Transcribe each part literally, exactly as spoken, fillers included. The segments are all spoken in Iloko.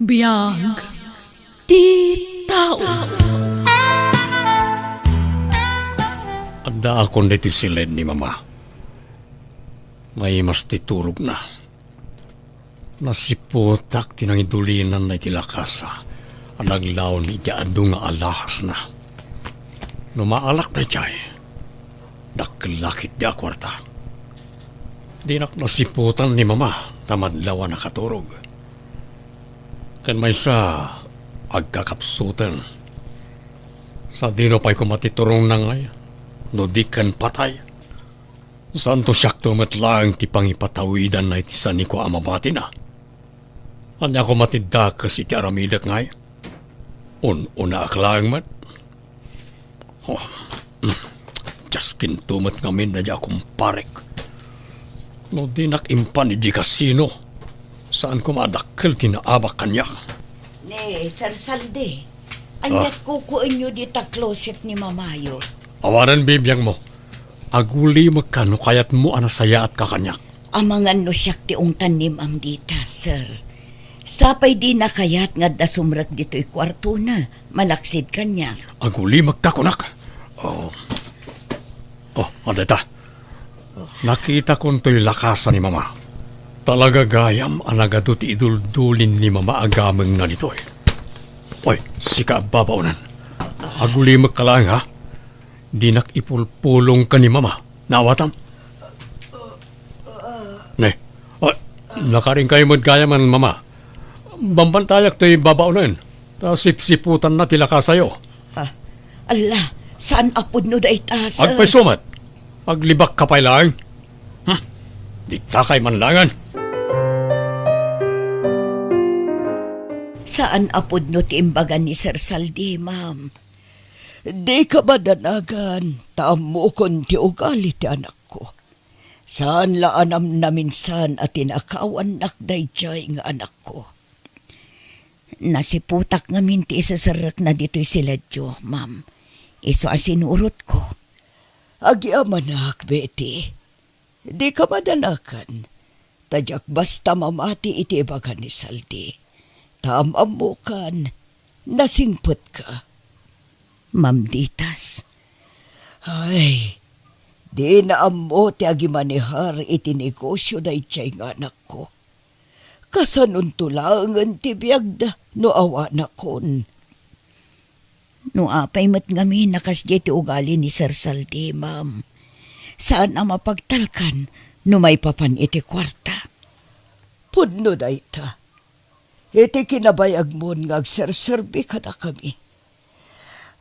Biag ti tao. Addaakon ditoy siled ni Mama. Naimas ti turogna. Nasiputak ti nangidulinanna iti lakasa a naglaon iti adu nga alahasna. No maalak daydiay, dakkel la ketdi a kuarta. Dinak nasiputan ni Mama ta madlaw a nakaturog. Ken maysa, agkakapsuten. Sadino pay koma ti turongna ngay, no di ken patay? Saanto siakto met laeng ti pangipatawidanna iti saniko a mabatina? Ania koma ti dakes iti aramidek ngay? Un-unaak laeng met. Oh, mm. Diaskinto met ngamin daydiay a kumparek. No dinak impan idiay kasino, saan koma a dakkel ti naabak kaniak. Ni Sir Saldi, aniat Ah. kukuenyo dita closet ni mamayo? Awanen bibiangmo. Agulimekka no kayatmo a nasayaatka kaniak. Amangan no siak ti ungtan ni Ma'am dita, sir. Sapay dina kayat nga adda sumrek ditoy kuartona, malaksid kaniak. Agulimekka, kunak. Oh. Oh, adda ita. Nakitakon toy lakasa ni Mama. Talaga gayam a nagadu ti iduldulin ni Mama a gamengna ditoy. Oy, sika a babaonen. Agulimekka laeng, ha? Dinak ipulpulong ken ni Mama. Naawatam? Ne. Ah, nakarinkayo met gayamen, Mama. Bambantayak toy babaonen. Ta sipsiputanna ti lakasayo. Ah, ala, saan a pudno dayta, sir? Agpayso met. Aglibakka pay laeng. Hmm. Diktakay man laengen. Saan a pudno ti imbaga ni Sir Saldi, ma'am. Dika madanagan, ta ammokon ti ugali ti anakko. Saan la a namnaminsan a tinakawannak daydiay nga anakko. Nasiputak ngamin ti iseserrekna ditoy siledyo, ma'am. Isu a sinurotko. Agyamanak, Betty. Dika madanagan. Ta diak basta mamati iti ibaga ni Saldi. Ta am-ammokan, nasingpetka. Ma'am Ditas. Ay, dina ammo ti agimanehar iti negosio daydiay nga anakko. Kasanonto laengen ti biagda no awanakon? No apay met ngamin a kasdiay ti ugali ni Sir Saldi, ma'am. Saan a mapagtalkan no maipapan iti kuarta. Pudno dayta. Iti kinabayagmon nga agserserbi kadakami.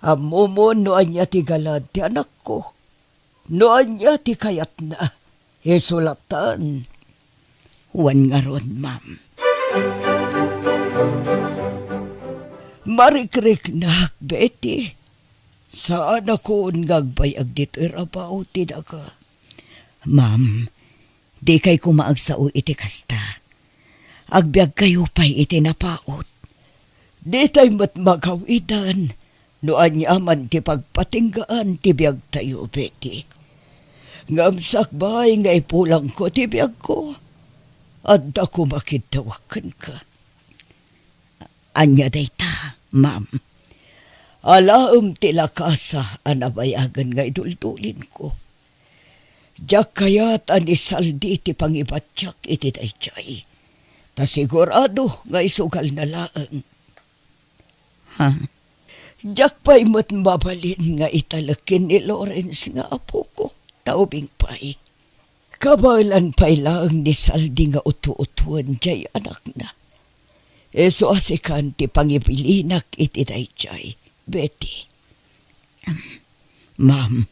Ammomon no ania ti galad ti anakko. No ania ti kayatna, isu latta. Wen ngarud, ma'am. Marikriknak, Betty. Saanakon nga agbayag ditoy rabaw ti daga. Ma'am, dikay koma agsao iti kasta. Agbiagkayo pay iti napaut. Ditay met magawidan no aniaman ti pagpatinggaan ti biagtayo, Betty. Ngem sakbay nga ipulangko ti biagko, adda koma kiddawak kenka. Ania dayta, ma'am? Alaem ti lakasa a nabayagen nga iduldulinko. Diak kayat a ni Saldi ti pangibatiak iti daydiay. Ta sigurado nga isugalna laeng. Ha? Diak pay met mabalin nga italek ken ni Lawrence nga apoko, ta ubing pay. Kabaelan pay laeng ni Saldi nga uto-utoen diay anakna. Isu a sikan ti pangibilinak iti daydiay, Betty. Ma'am,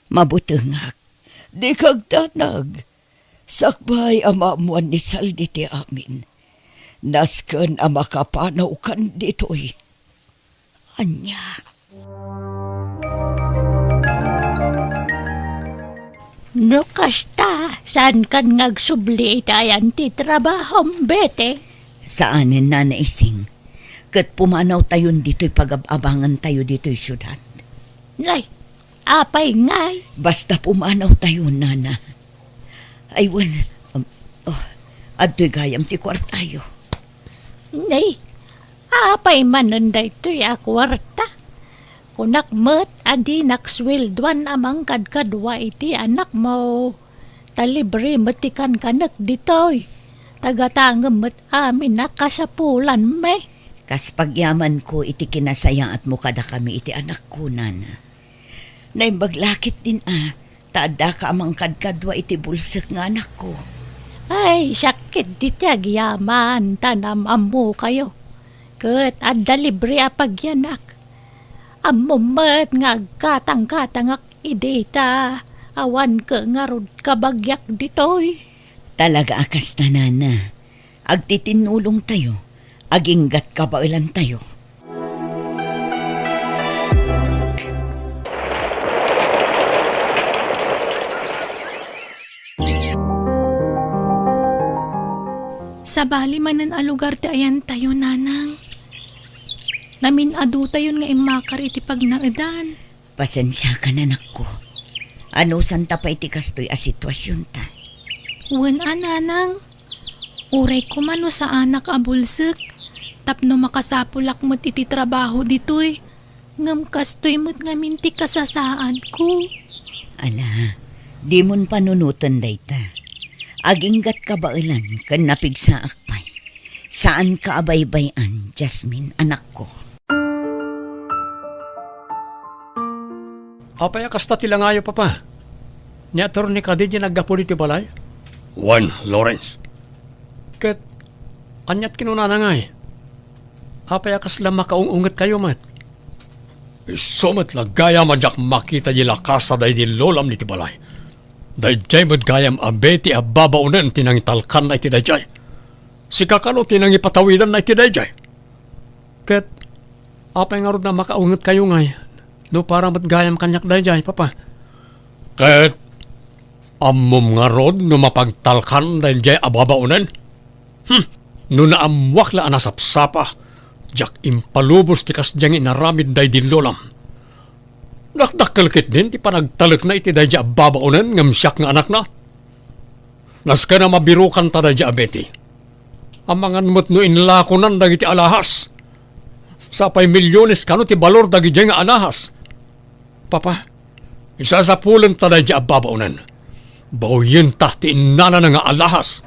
mabutengak. Dika agdanag. Sakbay a maammoan ni Saldi ti amin, nasken a makapanawkan ditoy. Ania? No kasta, saankan nga agsubli iti ayan ti trabahom, Betty? Saanen, Nana Ising. Ket pumanawtayon ditoy pagab-abangantayo ditoy siudad. Nay, apay ngay? Basta pumanawtayo, Nana. Ay, wen, um, oh, adtoy gayam ti kuartayo. Nay, Apay manen daytoy a kuarta? Kunak met a dinak sueldoan a mangkadkadua iti anakmo, ta libre met ti kankanek ditoy. Tagatangem met amin a kasapulanmi. Kas pagyamanko iti kinasayaatmo kadakami iti anakko, nana. Naimbag la ketdin a, ta addaka a mangkadkadua iti bulsek nga anakko. Ay, sakit diti agyaman, ta nam-ammokayo. Ket adda libre a pagyanak. Ammom met nga agkatangkatangak idi ta awan ket ngarud kabagiak ditoy. Talaga a kasta, nana. Agtitinnulongtayo, aginggat kabaelantayo. Sabali manen a lugar ti ayantayo, nanang. Namin-adutayon nga immakar iti pagnaedan. Pasensiakan, anakko. Anusanta pay ti kastoy a situasionta? Wen a, nanang. Uray koma no saanak a bulsek, tapno makasapulak met iti trabaho ditoy. Ngem kastoy met ngamin ti kasasaadko. Ala, dimon panunoten dayta. Aginggat kabaelan ken napigsaak pay. Saanka a baybay-an, Jasmine, anakko. Apay a kasta ti langayo, Papa? Ni Attorney kadi diay naggapu ditoy balay? Wen, Lawrence. Ket aniat kinunana ngay? Apay a kasla makaung-ungetkayo met? Isu met la gayam a diak makita diay lakas a daydi lolam iti balay. Daydiay met gayam a Betty a babaonen ti nangitalkanna iti daydiay. Sika kano ti nangipatawidanna iti daydiay. Ket apay ngarud a makaungetkayo ngay no para met gayam kaniak daydiay, Papa? Ket ammom ngarud no mapagtalkan daydiay a babaonen? Hmm, no naammoak la a nasapsapa, diak impalubos ti kasdiay nga inaramid daydi lolam. Dakdakkel ketdin ti panagtalekna iti daydiay a babaonen ngem siak nga anakna. Nasken a mabirokanta daydiay a Betty. Amangan met no inlakonan dagiti alahas. Sapay milyones kano ti balor dagidiay nga alahas. Papa, isasapulenta daydiay a babaonen. Bawyenta ti innanana nga alahas.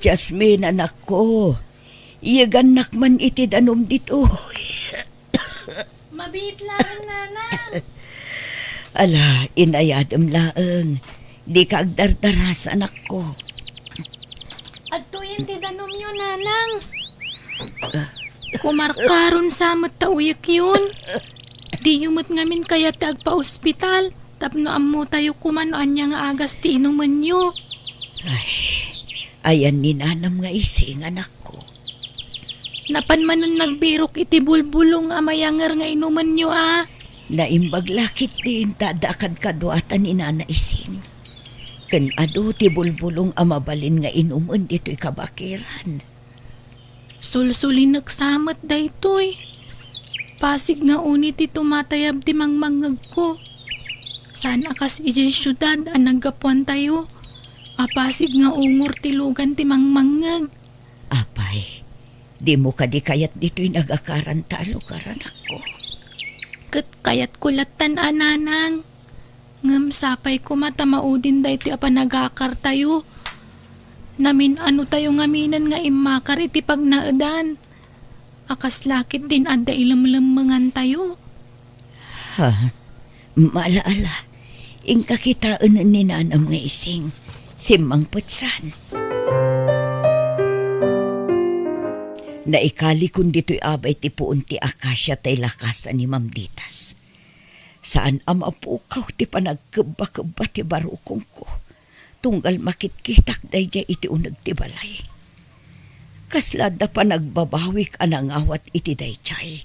Jasmine, anakko, iyegannak man iti danum ditoy. Mabiit laeng, nanang. Ala, inayadem laeng. Dika agdardaras, anakko. Adtoyen ti danumyo, nanang. Kumarkaron sa met ta uyekyon. Diyo met ngamin kayat ti agpaospital tapno ammotayo koma no ania nga agas ti inumenyo. Ay, ayan ni nanam nga ising, anakko. Napan manen nagbirok iti bulbulong a mayanger nga inumenyo a. Naimbag la ketdin ta adda a kadkaduatan ni Nana Ising. Ken adu ti bulbulong a mabalin nga inumen ditoy kabakiran. Sulsulinek sa met daytoy. Pasig nga uni ti tumatayab ti mangmangngegko. Saan a kas idiay siudad a naggapuantayo a pasig nga ungor ti lugan ti mangmangngeg. Apay, dimo kadi kayat ditoy nagakaranta a lugar, anakko? Ket kayatko lattan a, nanang. Ngem sapay koma ta maudin daytoy a panagakartayo. Namin-anotayo ngaminen nga immakar iti pagnaedan. A kasla ketdin adda ilemlemmengantayo. Ha? Maala-ala. Inka kitaen ni nanam nga ising. Simmangpetsan. Naikalikon ditoy abay ti puon ti akasia tay lakasan ni Ma'am Ditas. Saan a mapukaw ti panagkebbakebba ti barukongko, tunggal makitkitak daydiay iti uneg ti balay. Kasla adda panagbabawik a nangawat iti daydiay,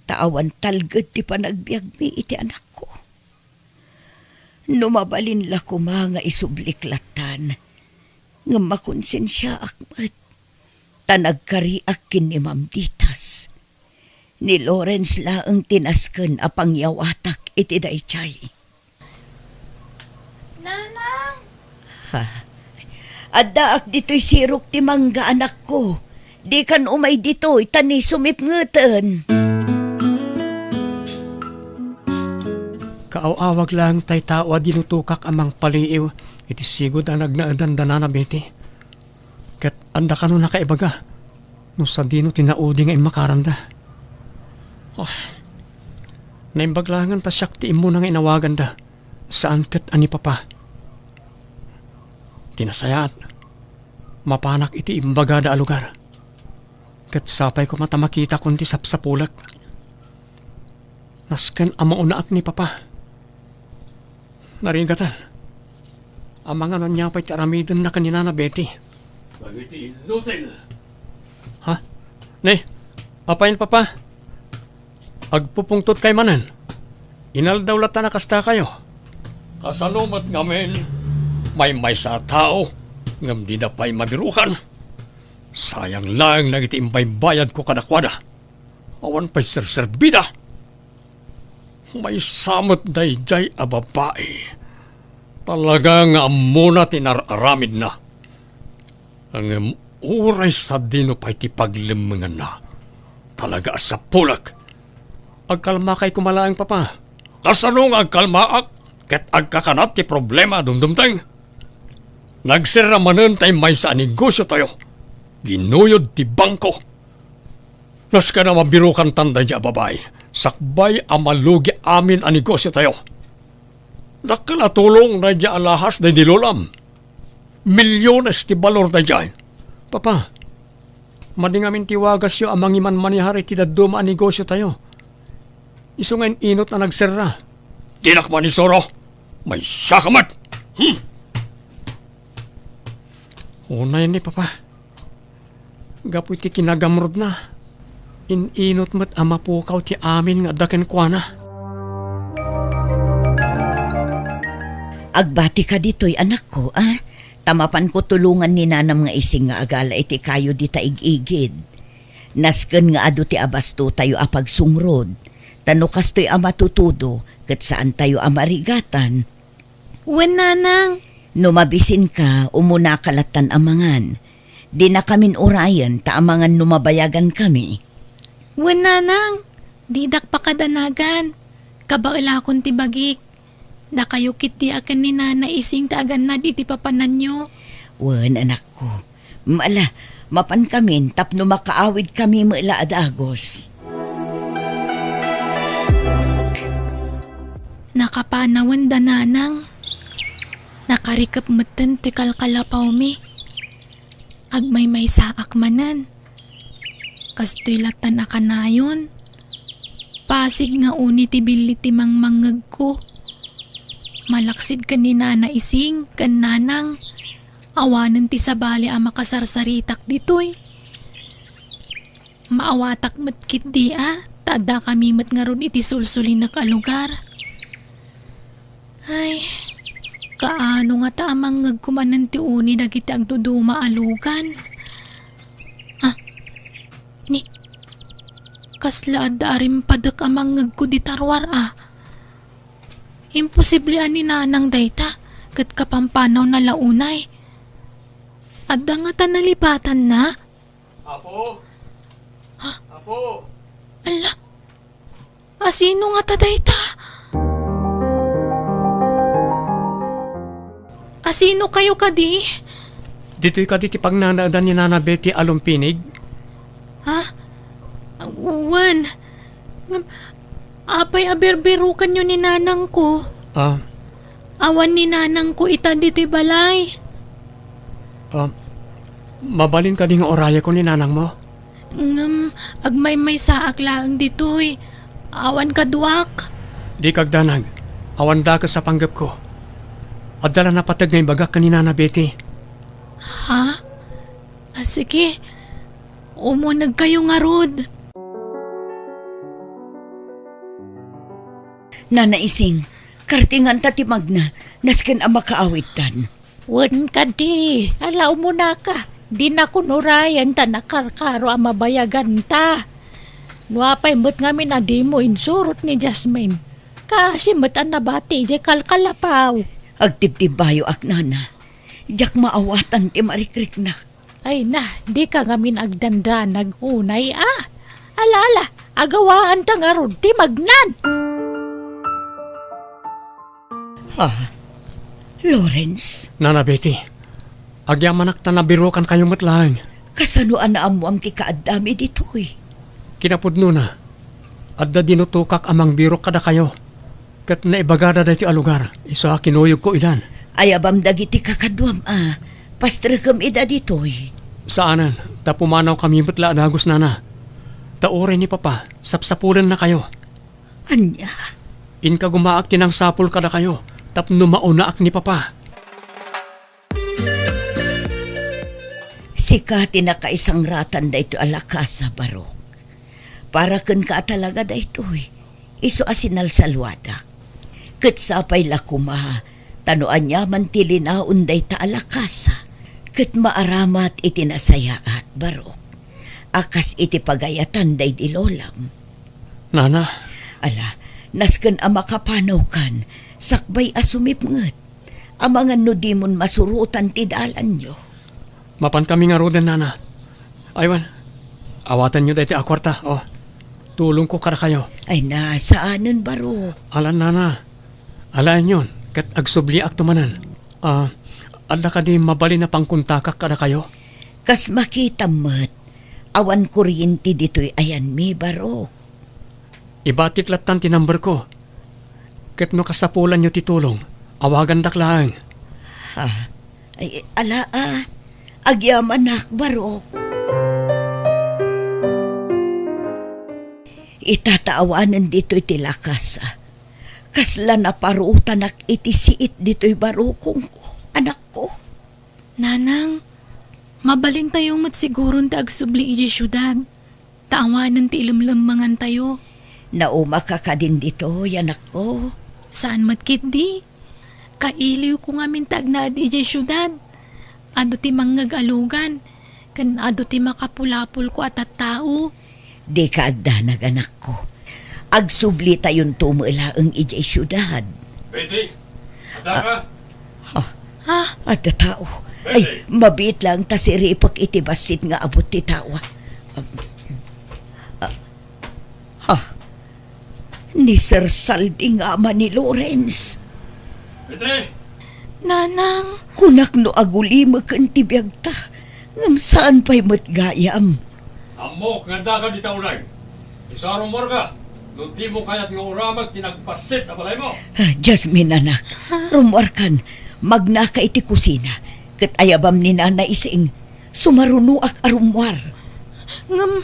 ta awan talged ti panagbiagmi iti anakko. No mabalin la koma nga isublik lattan, ngem makonsensiaak met, ta nagkariak ken ni Ma'am Ditas. Ni Lawrence laeng ti nasken a pangyawatak iti daydiay. Nanang! Ha? Addaak ditoy sirok ti mangga, anakko. Dikan umay ditoy, ta ni sumipngeten. Kaaw-awag laeng tay tao a dinutokak a mangpaliiw iti sigud a nagnaedan da Nana Betty. Ket adda kano nakaibaga no sadino ti naudi nga immakaranda. Ah, naimbag laengen ta siak ti immuna nga inawaganda, saan ket a ni Papa. Ti nasayaat, mapanak iti imbagada a lugar. Ket sapay koma ta makitakon ti sapsapulek. Nasken a maunaak ni Papa. Narigatan. Amangan ania pay ti aramidenna ken ni Nana Betty. Dagiti inutil. Ha? Ne, apay, Papa? Agpupungtotkay manen. Inaldaw latta a kastakayo. Kasano met ngamin, maymaysa a tao, ngem dida pay mabirukan. Sayang laeng dagiti imbaybayadko kadakuada. Awan pay serserbida. Maysa met daydiay a babai. Talaga nga ammona ti nar-aramidna. Ngem uray sadino pay ti paglemmenganna, talaga a sapulek. Agkalmakay koma laeng, Papa. Kasano nga agkalmaak ket agkakanat ti problema a dumdumteng? Nagserra manen tay maysa a negosiotayo. Ginuyod ti bangko. Nasken a mabirukantan daydiay a babai, sakbay a malugi amin a negosiotayo. Dakkel a tulong daydiay a lahas daydi lolam. Milyones ti balor daydiay. Papa, madi ngamin ti wagasyo a mangimanmanehar iti dadduma a negosiotayo. Isu nga in-inot a nagserra. Dinak manisuro. Maysaka met. Hmm. Unay ni, Papa. Gapu iti kinagamrudna, in-inot met a mapukaw ti amin nga adda kenkuana. Agbatika ditoy, anakko, a? Ta mapanko tulongan ni nanam nga Ising nga agala iti kayo dita ig-igid. Nasken nga adu ti abastotayo a pagsungrod, ta no kastoy a matutudo, ket saantayo a marigatan. Wen, nanang. No mabisinka, umunaka lattan a mangan. Dinakamin urayen ta amangan no mabayagankami. Wen, nanang. Didak pakadanagan. Kabaelakon ti bagik. Dakayo ketdi a ken ni Nana Ising ti agannad iti papananyo. Wen, anakko. Ala, mapankamin tapno makaawidkami met la a dagus. Nakapanawen da nanang. Nakarikep metten ti kalkalapawmi. Agmaymaysaak manen. Kastoy lattan a kanayon. Pasig nga uni ti billi ti mangmangngegko. Malaksid ken ni Nana Ising ken Nanang. Awanen ti sabali a makasarsaritak ditoy. Maawatak met ketdi a, ta addakami met ngarud iti sulsulinek a lugar. Ay, kaano ngata a mangngegko manen ti uni dagiti agduduma a lugan? Ah, ni, kasla adda a rimpadek a mangngegko dita ruar a. Imposible a ni Nanang dayta, ket kapampanawna la unay. Adda ngata nalipatanna? Apo? Ha? Apo? Ala, asino ngata dayta? Asino kayo kadi? Ditoy kadi ti pagnanaedan ni Nana Betty a lumpinig? Ha? Wen. Ngem, apay a birbirukanyo ni nanangko? Ah. Awan ni nanangko ita ditoy balay. Ah, mabalin kadi nga urayeko ni nanangmo? Ngem, agmaymaysaak laeng ditoy. Awan kaduak. Di kagdanag. Awan dakes a panggepko. Adda la napateg nga ibagak ken ni Nana Betty. Ha? Ah, sige. Umunegkayo ngarud. Nana Ising, kartinganta ti magna, nasken a makaawidtan. Wen kadi, ala umunaka. Dinakon urayen ta nakarkaro a mabayaganta. No apay met ngamin a dimo insurot ni Jasmine. Kaasi met a nabati idiay kalkalapaw. Agtibtibbayoak, nana. Diak maawatan ti marikriknak. Ay na, dika ngamin agdandanag unay a. Ala, ala, agawaanta ngarud ti magnan. Ha? Lawrence? Nana Betty, agyamanak ta nabirukankayo met laeng. Kasano a naammoam ti kaaddami ditoy? Kinapudnona, adda dinutokak a mangbirok kadakayo. Ket naibagada daytoy a lugar, isu a kinuyogko idan. Ayabam dagiti kakaduam a pastrekem ida ditoy. Saanen, ta pumanawkami met la a dagus, nana. Ta uray ni Papa, sapsapulennakayo. Ania? Inkagumaak ti nangsapul kadakayo, tapno maunaak ni Papa. Sika ti nakaisangratan daytoy a lakasa, Barok. Para kenka a talaga daytoy, isu a sinalsaluadak. Ket sapay la koma, ta no aniaman ti linaon dayta a lakasa, ket maaramat iti nasayaat, Barok, a kas iti pagayatan daydi lolam. Nana. Ala, nasken a makapanawkan, sakbay a sumipnget. Amangan no dimon masurotan ti dalanyo. Mapankami ngaruden, nana. Aywan, awatenyo daytoy a kuarta, o. Tulongko kadakayo. Ay na, saanen, Barok. Alan, nana. Alaenyon, ket agsubliakto manen. Ah, adda kadi mabalin a pangkontakak kadakayo? Kas makitam met, awan kuryente ditoy ayanmi, Barok. Ibatik lattan ti numberko. Ket no kasapulanyo ti tulong, awagandak laeng. Ha? Ay, ala a. Agyamanak, Barok. Ita ta awanen ditoy ti lakasa. Kasla naparutanak iti siit ditoy barukongko, anakko. Nanang, mabalintayo met siguron ti agsubli idiay siudad. Ta awanen ti ilemlemmengantayo. Naumaka kadin ditoy, anakko? Saan met ketdi. Kailiwko ngamin ti agnaed idiay siudad. Adu ti mangngeg a lugan, ken adu ti makapulapolko a tattao. Dika agdanag, anakko. Agsublitayonto met laeng idiay siudad. Betty, adda ka? Ah, ha? Ha? Adda tao. Ay, mabiit laeng ta siripek iti bassit nga abut ti tao. Ah, ha? Ni Sir Saldi nga ama ni Lawrence. Betty! Nanang! Kunak no agulimeken ti biagta, ngem saan pay met gayam. Ammok nga addaka dita unay. Isu a rummuarka, no dimo kayat nga urameg ti nagbassit a balaymo. Ah, Jasmine, anak, rummuarkan, magnaka iti kusina, ket ayabam ni Nana Ising, sumarunoak a rummuar. Ngem,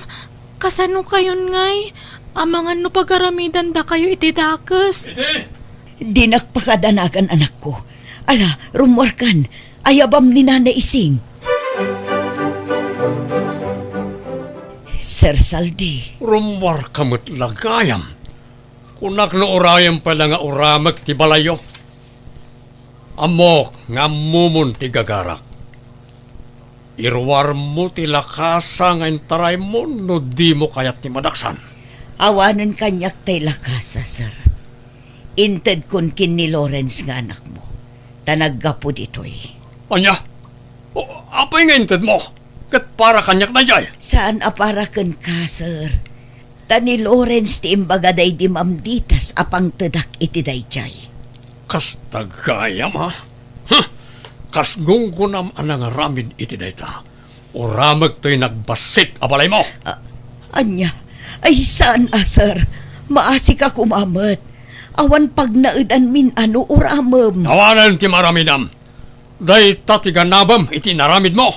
kasano kayon ngay? Amangan no pagaramidandakayo iti dakes. Iti? Dinak pakadanagan, anakko. Ala, rummuarkan, ayabam ni Nana Ising. Sir Saldi. Rummuarka met la gayam. Kunak no urayem pay la nga urameg ti balayyo. Ammok nga ammomon ti gagarak. Iruarmo ti lakasa nga intaraymo no dimo kayat ti madaksan. Awanen kaniak tay lakasa, sir. Intedkon ken ni Lawrence nga anakmo, ta naggapu ditoy. Ania? O, apay nga intedmo? Ket para kaniak daydiay? Saan a para kenka, sir. Ta ni Lawrence ti imbaga daydi mamditas a pangtedak iti daydiay. Kasta gayam, ha? Huh! Kas gunggonam a nangaramid iti dayta, uramegtoy nagbassit a balaymo. A-, ania? Ay, saan a, sir. Maasika koma met. Awan pagnaedanmin a no uramem. Awanen ti maaramidam. Dayta ti ganabem iti inaramidmo.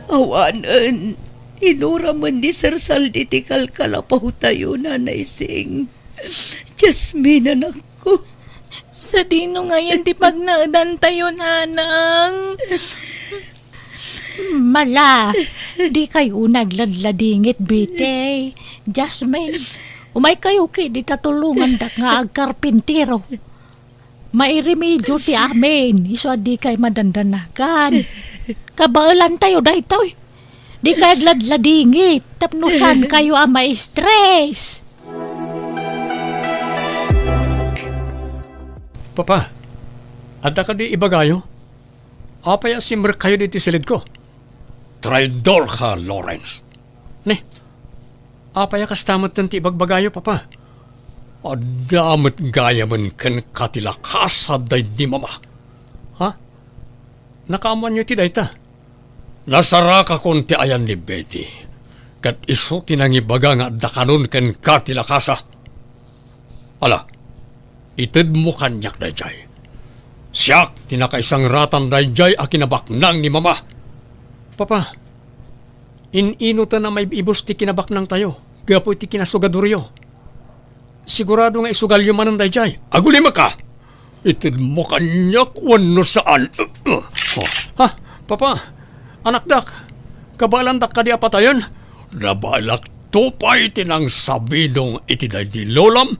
Awanen, inuramen ni Sir Saldi ti kalkalapawtayo, Nanay Sing. Jasmine, anakko. Sadino ngayen ti pagnaedantayo, nanang? Mala, dikay unay agladladingit, Betty. Jasmine, umaykayo ketdi ta tulongandak nga agkarpintero. Mairemedio ti amin, isu a dikay madandanagan. Kabaelantayo daytoy. Dikay agladladingit, tapno saankayo a ma-stress. Papa, adda kadi ibagayo? Apay a simrekkayo ditoy silidko? Traidorka, Lawrence. Ne, apay a kasta metten ti ibagbagayo, Papa? Adda met gayamen kenka ti lakasa daydi mama. Ha? Nakaammoanyo ti dayta? Nasarakakon ti ayan ni Betty, ket isu ti nangibaga nga adda kanon kenka ti lakasa. Ala, itedmo kaniak daydiay. Siak ti nakaisangratan daydiay a kinabaknang ni Mama. Papa, in-inutan a maib-ibus ti kinabaknangtayo gapu iti kinasugadoryo. Sigurado nga isugalyo manen daydiay. Agulimeka! Itedmo kaniak wenno saan? Ha? Papa, anakdak, kabaelandak kadi a patayen? Nabaelakto pay ti nangsabidong iti daydi lolam.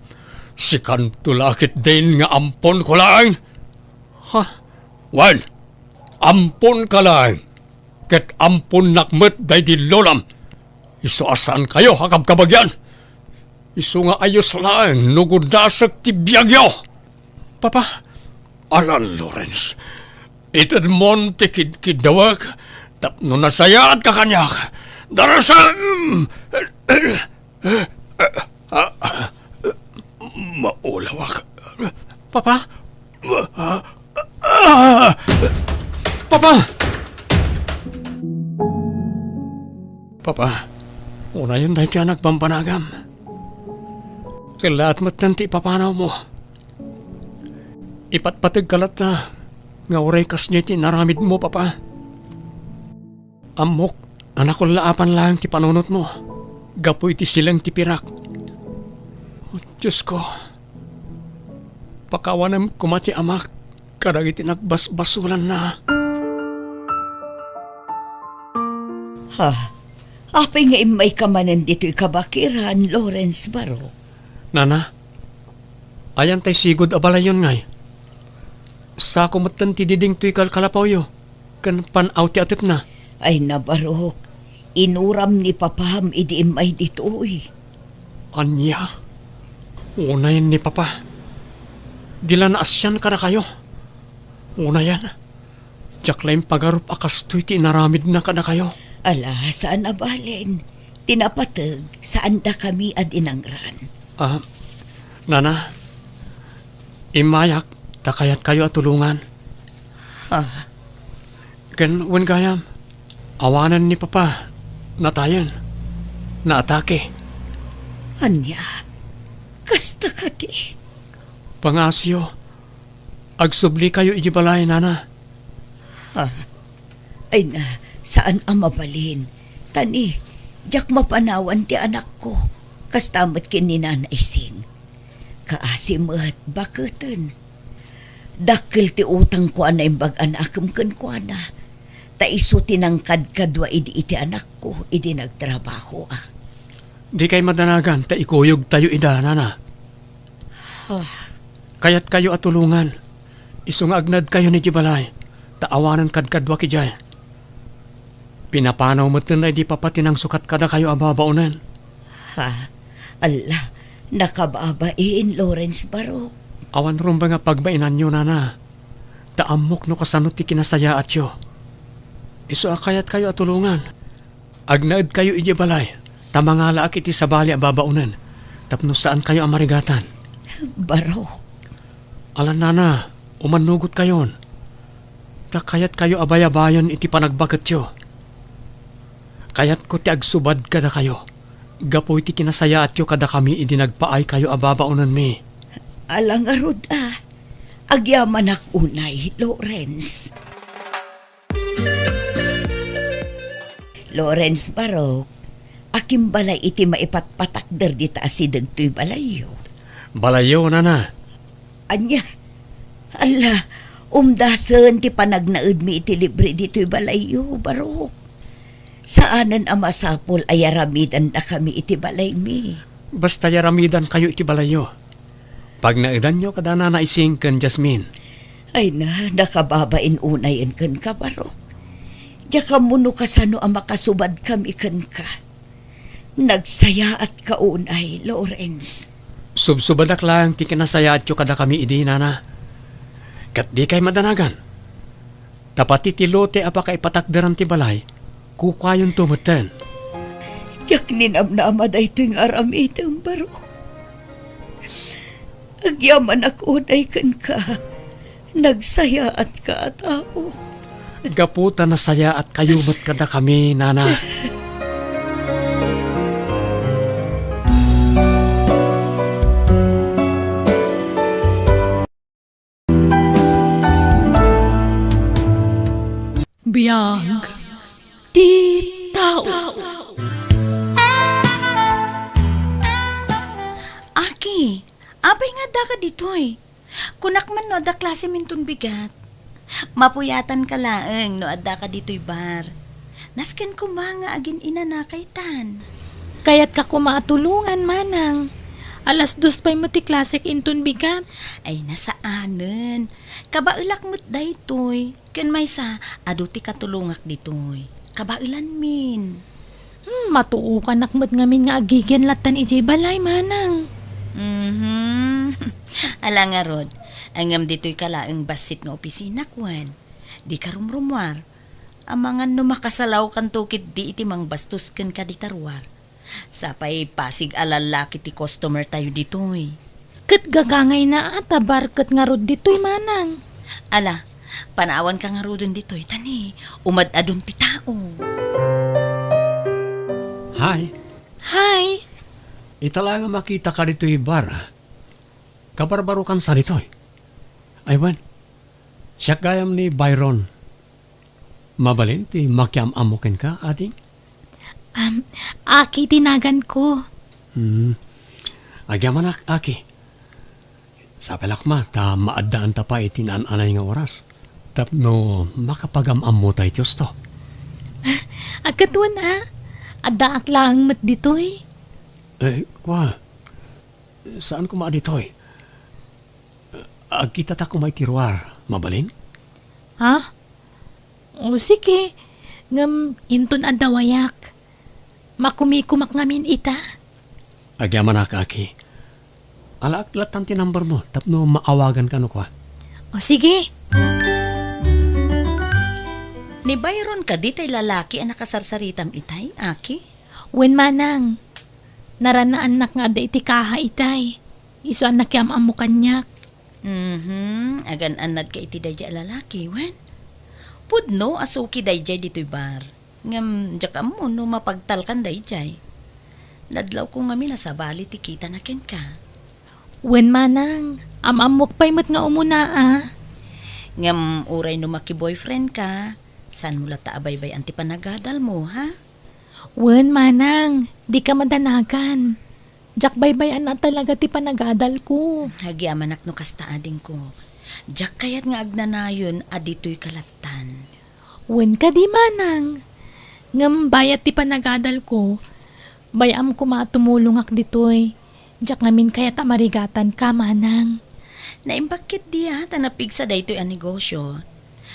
Sikanto la ketdin nga amponko laeng. Ha? Wen, amponka laeng. Ket amponnak met daydi lolam. Isu a saankayo a kabkabagyan. Isu nga ayos laeng no gudasek ti biagyo. Papa. Alan, Lawrence, itedmon ti kidkiddawek tapno nasayaatka kaniak. Darasem! Maulawak. Papa! Papa! Papa, unayen daytoy a nagbanbanagam. Kellaat metten ti ipapanawmo. Ipatpategka latta nga uray kasdiay ti inaramidmo, Papa. Ammok a nakullaapan laeng ti panunotmo gapu iti sileng ti pirak. O Diosko, pakawanem koma ti amak kadagiti nagbasbasolanna. Ha? Apay nga immayka manen ditoy kabakiran, Lawrence Barok? Nana, ayan tay sigud a balayyon ngay? Sako metten ti diding toy kalkalapawyo ken pan-aw ti atepna. Ay, nabarok, inuram ni papam idi immay ditoy. Ania? Unayen ni papa. Di la naasian kadakayo. Unayen, diak la impagarup a kastoy ti inaramidna kadakayo. Ala, saan a balen. Ti napateg, saan dakami a dinangran. Ah, nana, immayak ta kayatkayo a tulongan. Ha? Ken wen gayam, awanen ni papa, natayen, naatake. Ania? Kasta kadi? Pangaasiyo, agsublikayo idiay balay, nana. Ha? Ay na, saan a mabalin. Tani, diak mapanawan ti anakko, kasta met ken ni Nana Ising. Kaasi met, baketen. Dakkel ti utangko a naimbag a naakem kenkuana, ta isu ti nangkadkadua idi iti anakko idi nagtrabahoak. Dikay madanagan ta ikuyogtayo ida, nana. Ah. Kayatkayo a tulongan. Isu nga agnaedkayon idiay balay, ta awanen kadkaduak idiay. Pinapanaw metten daydi papa ti nangsukat kadakayo a babaonen. Ha? Alla, nakababain, Lawrence Barok. Awan rumbeng a pagbainanyo, nana. Ta ammok no kasano ti kinasayaatyo. Isu a kayatkayo a tulongan. Agnaedkayo idiay balay, ta mangalaak iti sabali a babaonen, tapno saankayo a marigatan. Barok. Alan, nana, umannugotkayon. Ta kayatkayo a bayabayen iti panagbaketyo. Kayatko ti agsubad kadakayo, gapu iti kinasayaatyo kadakami idi nagpaaykayo a babaonenmi. Ala ngarud a, agyamanak unay, Lawrence. Lawrence Barok, akimbalay iti maipatpatakder dita asideg toy balayyo. Balayyo, nana. Ania? Alla, umdasen ti panagnaedmi iti libre ditoy balayyo, Barok. Saanen a masapul a yaramidandakami iti balaymi. Basta yaramidankayo iti balayyo. Pagnaedanyo kada Nana Ising ken Jasmine. Ay na, nakababain unayen kenka, Barok. Diak ammo no kasano a makasubadkami kenka. Nagsayaatka unay, Lawrence. Subsubadak laeng ti kinasayaatyo kadakami idi, nana. Ket dikay madanagan. Ta pati ti lote a pakaipatakderan ti balay, kukuayonto metten. Diak ninamnama daytoy nga aramidem, barok. Agyamanak unay kenka. Nagsayaatka a tao. Gapu ta nasayaatkayo met kadakami, Nana. Biag ti tao. Aki, apay nga addaka ditoy? Kunak man no adda klasem inton bigat. Mapuyatanka laeng no addaka ditoy bar. Nasken koma nga agin-inanakaytan. Kayatka koma a tulongan, manang. Alas dos pay met ti klasek inton bigat. Ay, nasaanen. Kabaelak met daytoy. Ken maysa, adu ti katulongak ditoy. Kabaelanmin. Hmm, matuokanak met ngamin nga agigen lattan idiay balay, manang. Mhm. Ala ngarud, ngem ditoyka laeng bassit nga opisinak wen. Dika rumrumuar. Amangan no makasalawkanto ketdi iti mangbastos kenka dita ruar. Sapay pasig a lallaki ti customer tayo ditoy. Ket gagangayna a ta bar ket ngarud ditoy, manang. Ala, panawanka ngaruden ditoy, ta ni, umad-adun ti tao. Hi. Hi. Ita la nga makitaka ditoy bar. Kabarbarokansa ditoy. Ay, wen. Siak gayam ni Byron. Mabalin ti makiam-ammo kenka, ading? Am, Aki ti naganko. Hmm. Agyamanak, Aki. Sapay la koma ta maaddaanta pay iti naan-anay nga oras tapno makapagam-ammota iti husto. Agkatwan a, addaak laeng met ditoy. Eh, kua, saan koma a ditoy? Agkitata koma iti ruar, mabalin? Ha? O, sige. Ngem inton adda wayak, makumikomak ngamin ita. Agyamanak, Aki. Alaak lattan ti number mo tapno maawaganka no kua. O, sige. Ni Byron kadi tay lalaki a nakasarsaritam itay, Aki? Wen, manang. Naranaannak nga adda iti kaha itay. Isu a nakiam-ammo kaniak. Mhm, agan-annadka iti daydiay a lalaki, wen? Pudno a suki daydiay ditoy bar. Ngem diak ammo no mapagtalkan daydiay. Nadlawko ngamin a sabali ti kitana kenka. Wen, manang, am-ammok pay met nga umuna a. Ngem uray no maki-boyfriend ka, saanmo latta a baybay-an ti panagadalmo, ha? Wen, manang, dika madanagan. Diak baybay-an a talaga ti panagadalko. Agyamanak no kasta, adingko. Diak kayat nga agnanayon a ditoyka lattan. Wen kadi, manang. Ngem bayat ti panagadalko, bay-am koma a tumulongak ditoy. Diak ngamin kayat a marigatanka, manang. Naimbag ketdi a ta napigsa daytoy a negosio.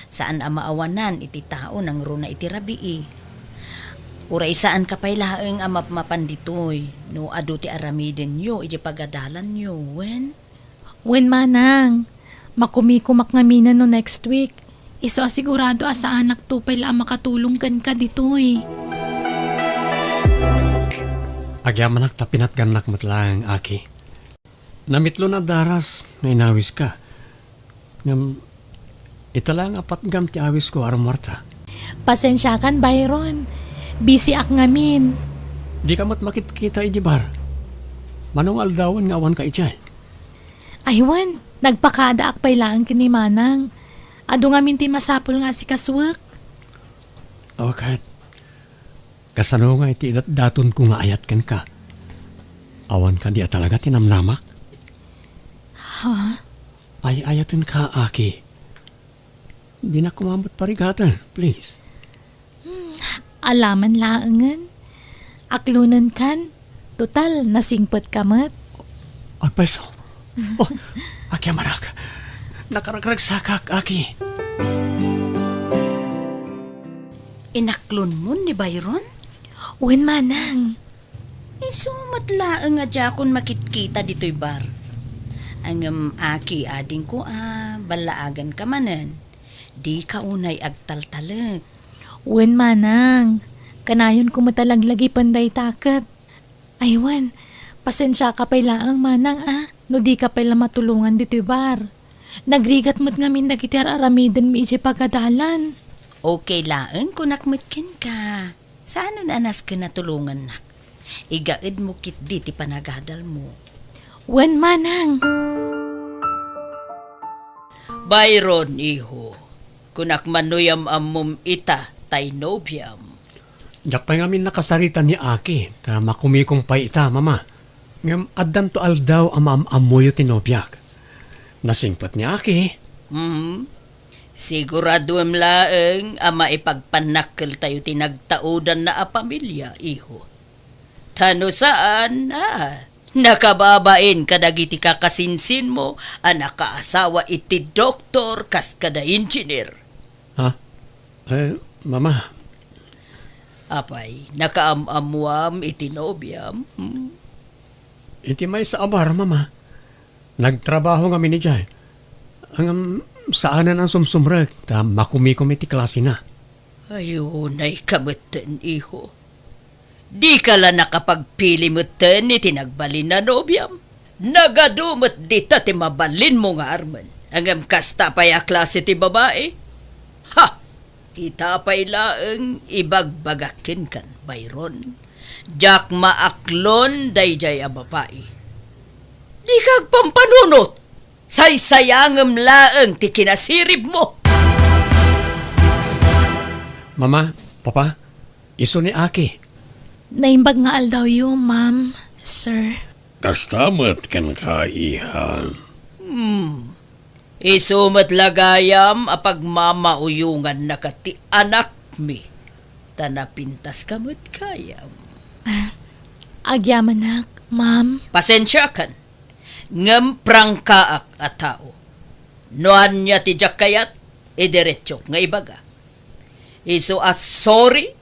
Saan a maawanan iti tao nangruna iti rabii. Uray saanka pay laeng a mapmapan ditoy no adu ti aramidenyo iti pagadalanyo, wen? Wen, manang. Makumikomak ngaminen no next week. Isu a sigurado a saanakto pay la a makatulong kenka ditoy. Agyamanak ta pinatgannak met laeng, Aki. Namitlon a daras nga inawiska. Ngem, ita laeng a patgam ti awisko a rummuarta. Pasensiakan, Byron. Busyak ngamin. Dika met makitkita idiay bar. Mano nga aldawen nga awanka idiay? Ay, wen, nagpakadaak pay laeng ken ni Manang. Adu ngamin ti masapul nga asikasuek. O, ket kasano nga iti idatdatonko nga ayat kenka? Awan kadi a talaga ti namnamak? Ha? Ay-ayatenka, Aki. Dinak koma met parigaten, please. Hmm, alaman laengen. Aklonenkan. Total, nasingpetka met. Agpayso. Oh, Aki a manak. Nakaragragsakak, Aki. Inaklonmon ni Byron? Wen, manang. Isu met laeng a diakon makitkita ditoy bar. Ngem, Aki, adingko a, Ballaaganka manen. Dika unay agtaltalek. Wen, manang. Kanayonko met a laglagipen dayta ket. Ay, wen. Pasensiaka pay laeng, manang, a, no dika pay la matulongan ditoy bar. Nagrigat met ngamin dagiti ar-aramidenmi idiay pagadalan. Okay laeng, kunak met kenka. Saanen a nasken a tulongannak. Igaedmo ketdi ti panagadalmo. Wen, manang. Byron, iho, kunak man no yam-ammom ita tay nobiam. Diak pay ngamin nakasarita ni Aki, ta makumikom pay ita, Mama. Ngem addanto aldaw a maam-ammoyo ti nobiak. Nasingpet ni Aki. Mhm. Siguraduem laeng a maipagpannakkeltayo ti nagtaudanna a pamilia, iho. Ta no saan, a, nakababain kadagiti kakasinsinmo a nakaasawa iti doktor kas kada engineer. Ha? Eh, Mama. Apay, nakaam-ammoam iti nobiam? Hmm? Iti maysa a bar, Mama. Nagtrabaho ngamin idiay. Ngem saanen a sumsumrek ta makumikom iti klasena. Ay, unayka metten, iho. Dika la nakapagpili metten iti nagbalin a nobiam. Nagadu met dita ti mabalinmo nga armen. Ngem kasta pay a klase ti babai? Ha! Ita pay laeng ibagbagak kenkan, Byron. Diak maaklon daydiay a babai. Dika agpampanunot! Saysayangem laeng ti kinasiribmo! Mama, Papa, isu ni Aki. Naimbag nga aldawyo, ma'am, sir. Kasta met kenka, iha. Hmm. Isu met la gayam a pagmamauyongannaka ti anakmi, ta napintaska met gayam. Ah, agyamanak, ma'am. Pasensiakan, ngem prangkaak a tao. No ania ti diak kayat, idiretsok nga ibaga. Isu a sorry,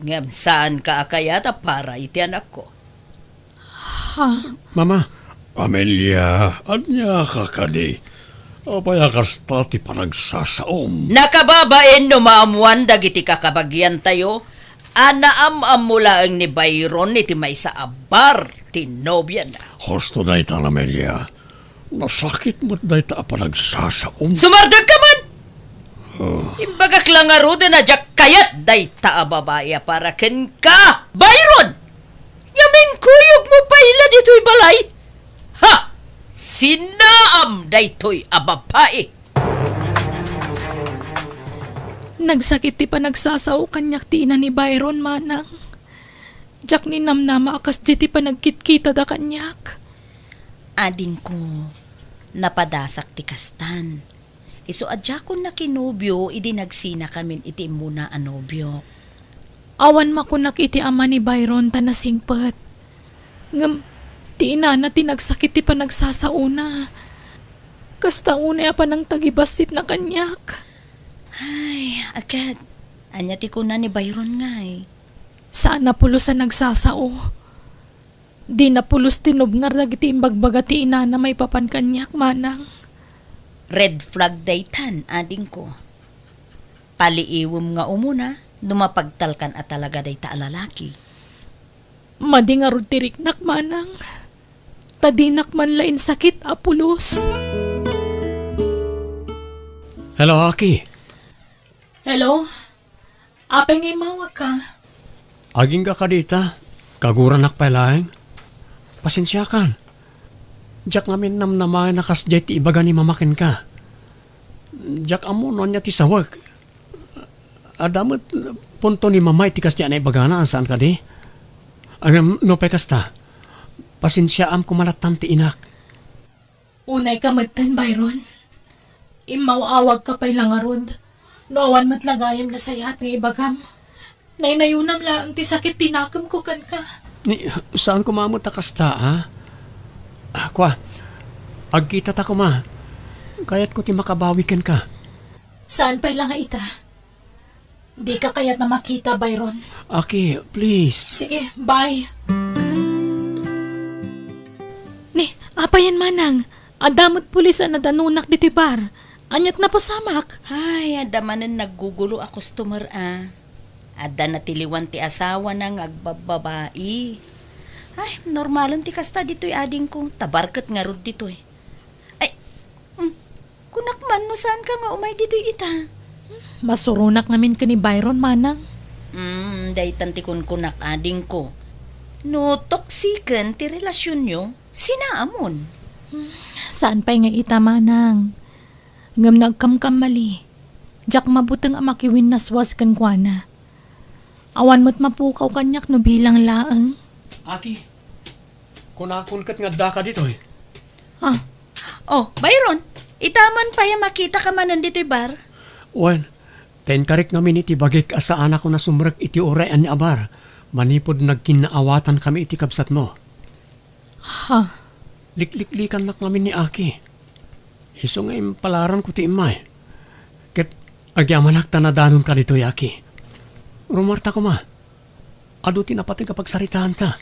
ngem saanka a kayat a para iti anakko. Ha? Mama. Amelia, ania ka kadi? Apay a kasta ti panagsasaom? Nakababain no maammoan dagiti kakabagiantayo a naam-ammo laeng ni Byron iti maysa a bar ti nobiana. Husto dayta, Amelia. Nasakit met dayta a panagsasaom. Sumardengka man! Oh. Imbagak la ngaruden a diak kayat dayta a babai a para kenka, Byron! Ngem inkuyogmo pay la ditoy balay? Ha! Sinaam daytoy a babai! Nagsakit ti panagsasao kaniak ti ina ni Byron, manang. Diak ninamnama a kasdi ti panagkitkitada kaniak. Adingko, napadasak ti kastan. Isu a diakon nakinobio idi nagsinakamin iti immuna a nobio. Awan makunak iti ama ni Byron ta nasingpet. Ngem ti inana ti nagsakit ti panagsasaona. Kasta unay a panangtagibassitna kaniak. Ay, aged, ania ti kuna ni Byron ngay? Saan a pulos a nagsasao. Dina pulos tinubngar dagiti imbagbaga ti inana maipapan kaniak, manang. Red flag daytan, adingko. Paliiwem nga umuna no mapagtalkan a talaga dayta a lalaki. Madi ngarud ti riknak, manang. Ta dinak man la insakit a pulos. Hello, Aki. Hello? Apay nga immawagka? Agingga kadita, kaguranak pay laeng. Pasensiakan. Diak ngamin namnamaen a kasdiay ti ibaga ni Mama kenka. Diak ammo no ania ti sawek. Adda met punto ni Mama iti kasdiay a naibagana, saan kadi? Ngem nupay kasta, pasensiaam koma lattan ti inak. Unayka metten, Byron. Immaw-awagka pay la ngarud. No awan met la gayam nasayaat nga ibagam. Naynayonam laeng ti sakit ti nakemko kenka. Ni, saan koma met a kasta, a? Ah, kua, agkitata koma. Kayatko ti makabawi kenka. Saan pay la nga ita? Dika kayat a makita, Byron. Aki, please. Sige, bye. Ni, apayen manang, adda met pulis a nadanunak ditoy bar. Aniat napasamak? Ay, adda manen naggugulo a customer a. Adda natiliwan ti asawana nga agbabbabai. Ay, normalen ti kasta ditoy adingko. Ta barket ngarud ditoy. Ay, mm, kunak man no saanka nga umay ditoy ita. Masuronak ngamin ken ni Byron, manang. Mm, daytan ti kunkunak adingko. No toksiken ti relasionyo, sinaamon. Saan pay nga ita, manang. Ngem no agkamkamali, diak mabuteng a makiwinnaswas kenkuana. Awan met mapukaw kaniak no bilang laeng. Aki, kunakon ket nga addaka ditoy. Ah. Oh, Byron, ita man pay a makitaka manen ditoy bar? Wen, ta inkarik ngamin iti bagik a saanak a nasumrek iti uray a ni a bar, manipud nagkinnaawatankami iti kabsatmo. Ha? Likliklikannak ngamin ni Aki. Isu nga impalaranko ti immay. Ket agyamanak ta nadanonka ditoy, Aki. Rummuarta koma. Adu ti napateg a pagsaritaanta.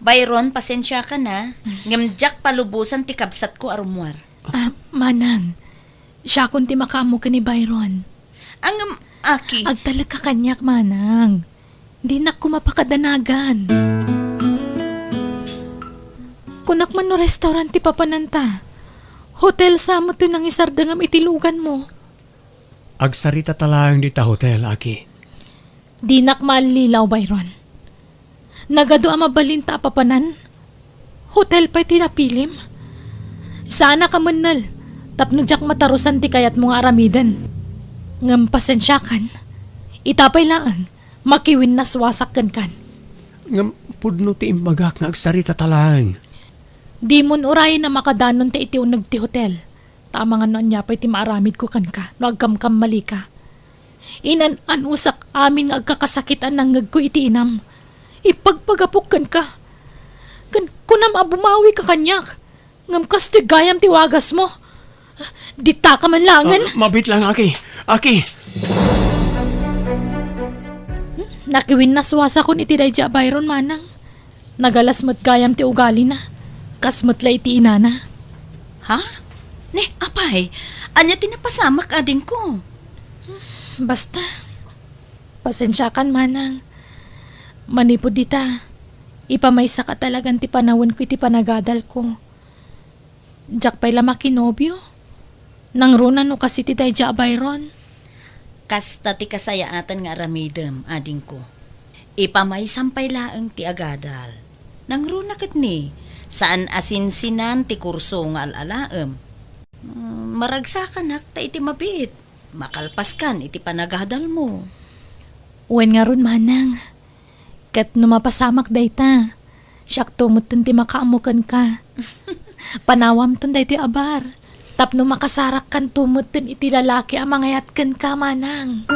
Byron, pasensiakan a, ngem diak palubosan ti kabsatko a rummuar. Ah, manang, siakon ti makaammo ken ni Byron. Ngem, Aki. Agtalekka kaniak, manang. Dinak koma pakadanagan. Kunak man no restaurant ti papananta. Hotel sa met toy nangisardengam iti luganmo. Agsarita ta laeng dita hotel, Aki. Dinak maallilaw, Byron. Nagadu a mabalinta a papanan. Hotel pay ti napilim. Saanak a mennel tapno diak matarusan ti kayatmo nga aramiden. Ngem pasensiakan, ita pay laeng, makiwinnaswasak kenkan. Ngem pudno ti imbagak nga agsarita ta laeng. Dimon urayen a makadanon ta iti uneg ti hotel. Ta amangan no ania pay ti maaramidko kenka no agkamkammalika. Inan-anusak amin nga agkakasakit a nangngegko iti inam. Ipagpagapok kenka. Ken kunam a bumawika kaniak. Ngem kastoy gayam ti wagasmo. Ditaka man laengen. Ah, mabiit lang, Aki. Aki! Nakiwinnaswasakon iti daydi a Byron, manang. Nagalas met gayam ti ugalina. Kas met la iti inana. Ha? Ne, apay, ania ti napasamak, adingko? Basta, pasensiakan, manang. Manipud dita, ipamaysaka talagan ti panawenko iti panagadalko. Diak pay la makinobio. Nangruna no kas iti daydi a Byron. Kasta ti kasayaatan nga aramidem, adingko. Ipamaysam pay laeng ti agadal. Nangruna ket ni, saan a sinsinan ti kurso nga al-alaem. Mm, maragsakanak ta iti mabiit, makalpaskan iti panagadalmo. Wen ngarud, manang. Ket no mapasamak dayta, siakto metten ti makaammo kenka. Panawamton daytoy a bar, tapno makasarakkanto metten iti lalaki a mangayat kenka, manang.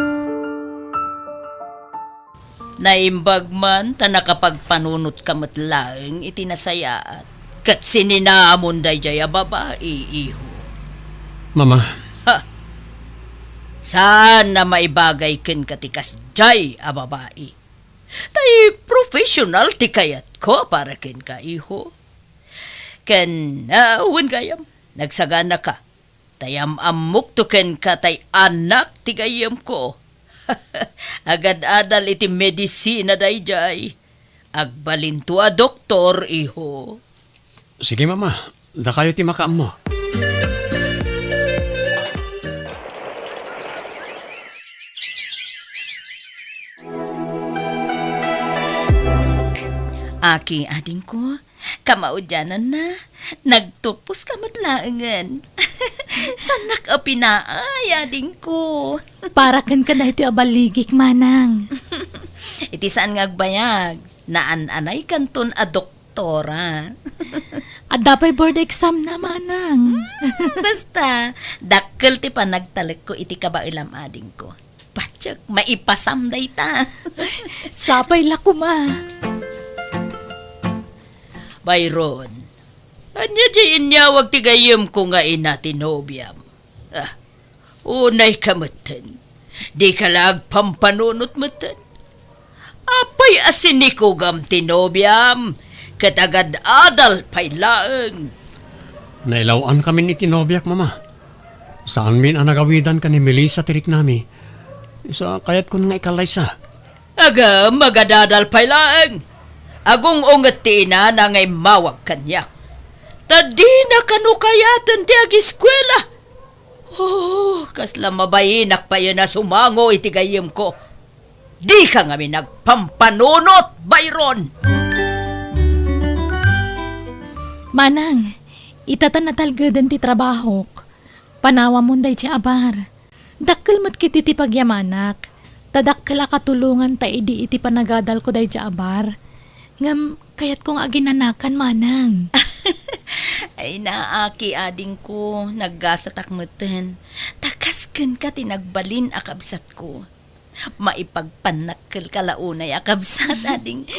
Naimbag man ta nakapagpanunotka met laeng iti nasayaat, ket sininamon daydiay a babai, iho. Mama. Ha! Saan a maibagay kenka ti kasdiay a babai. Tay professional ti kayatko para kenka, iho. Ken, ah, wen gayam, nagsaganaka. Tay am-ammokto kenka tay anak ti gayyemko. Agad-adal iti medisina daydiay. Agbalinto a doktor, iho. Sige, Mama. Dakayo ti makaammo. Aki, adingko, kamaudiananna, nagtupos ka met laengen. Saannak a pinaay, adingko. Para kenka daytoy a balligik, manang. Iti saan nga agbayag, naan-anaykanton a doktor. Tora. Adda pay board exam na, manang. Hmm, basta, dakkel ti panagtalekko iti kabaelam, adingko. Patiek, maipasam dayta. Sapay la koma. Byron, ania ti inyawag ti gayyemko nga ina ti nobiam? Ah, unayka metten. Dika la agpampanunot metten. Apay a sinikugam ti nobiam, ket agad-adal pay laeng. Nailaw-ankamin iti nobiak, Mama. Saanmin a nagawidan ken ni Melissa ti riknami. Isu a kayatkon nga ikallaysa. Aga, magadadal pay laeng. Agung-unget ti inana nga immawag kaniak. Ta dina kano kayaten ti agiskuela. Oh, kasla mabainak payen a sumango iti gayyemko. Dika ngamin agpampanunot, Byron! Manang, ita ta natalgeden ti trabahok. Panawamon daydi a bar. Dakkel met ketdi ti pagyamanak. Ta dakkel a katulonganta idi iti panagadalko daydi a bar. Ngem kayatko nga aginanakan, Manang. Ay, naaki, adingko, naggasatak metten. Ta kas kenka ti nagbalin a kabsatko. Maipagpannakkelka la unay a kabsat, adingko.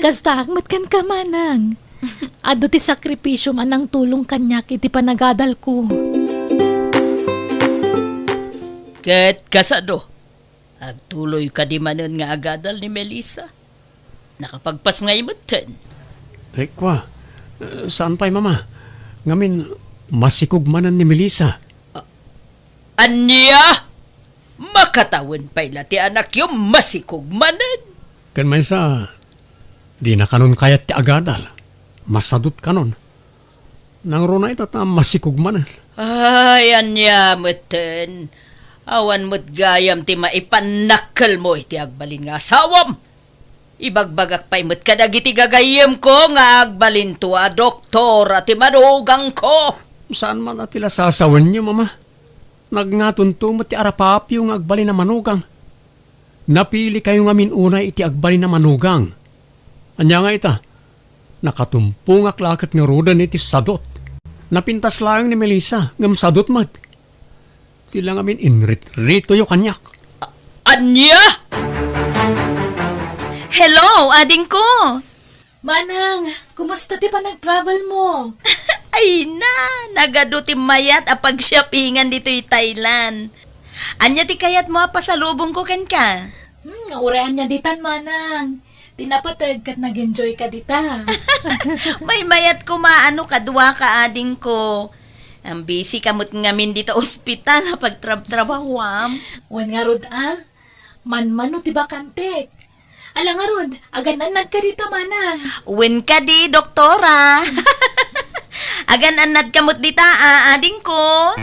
Kastaak met kenka, Manang. Adu ti sakripisiom a nangtulong kaniak iti panagadalko. Ket kasano? Agtuloy kadi manen nga agadal ni Melissa? Nakapagpasngay metten. Eh, kua, eh, saan pay, Mama? Ngamin, masikog manen ni Melissa. A-, ania? Makatawen pay la ti anakyo masikog manen? Ken maysa, dina kanon kayat ti agadal. Masadot kanon. Nangruna ita ta masikog manen. Ay, ania metten? Awan met gayam ti maipannakkelmo iti agbalin nga asawam. Ibagbagak pay met kadagiti gagayyemko nga agbalinto a doktora ti manugangko. Saan man a ti la sasawenyo, Mama? Nagngatonto met ti arapaapyo nga agbalin a manugang. Napilikayo ngamin unay iti agbalin a manugang. Ania nga ita? Nakatumpongak la ket ngaruden iti sadot. Napintas laeng ni Melissa, ngem sadot met. Ti la ngamin inritritoyo kaniak. A-, ania? Hello, adingko! Manang, kumusta ti panagtravel mo? Ay na, nagadu ti mayat a pag-shoppingan ditoy Thailand. Ania ti kayatmo a pasalubongko kenka? Hmm, uray ania ditan, Manang. Ti napateg ket nag-enjoy ka dita. Maymayat koma no kadua ka, adingko. Ang busy ka met ngamin dita ospital a pagtrabtrabahuam. Wen ngarud a, manmano ti bakantek. Ala ngarud, agan-annad ka dita, Manang. Wen kadi, doktora. Agan-annad ka met dita, a, adingko.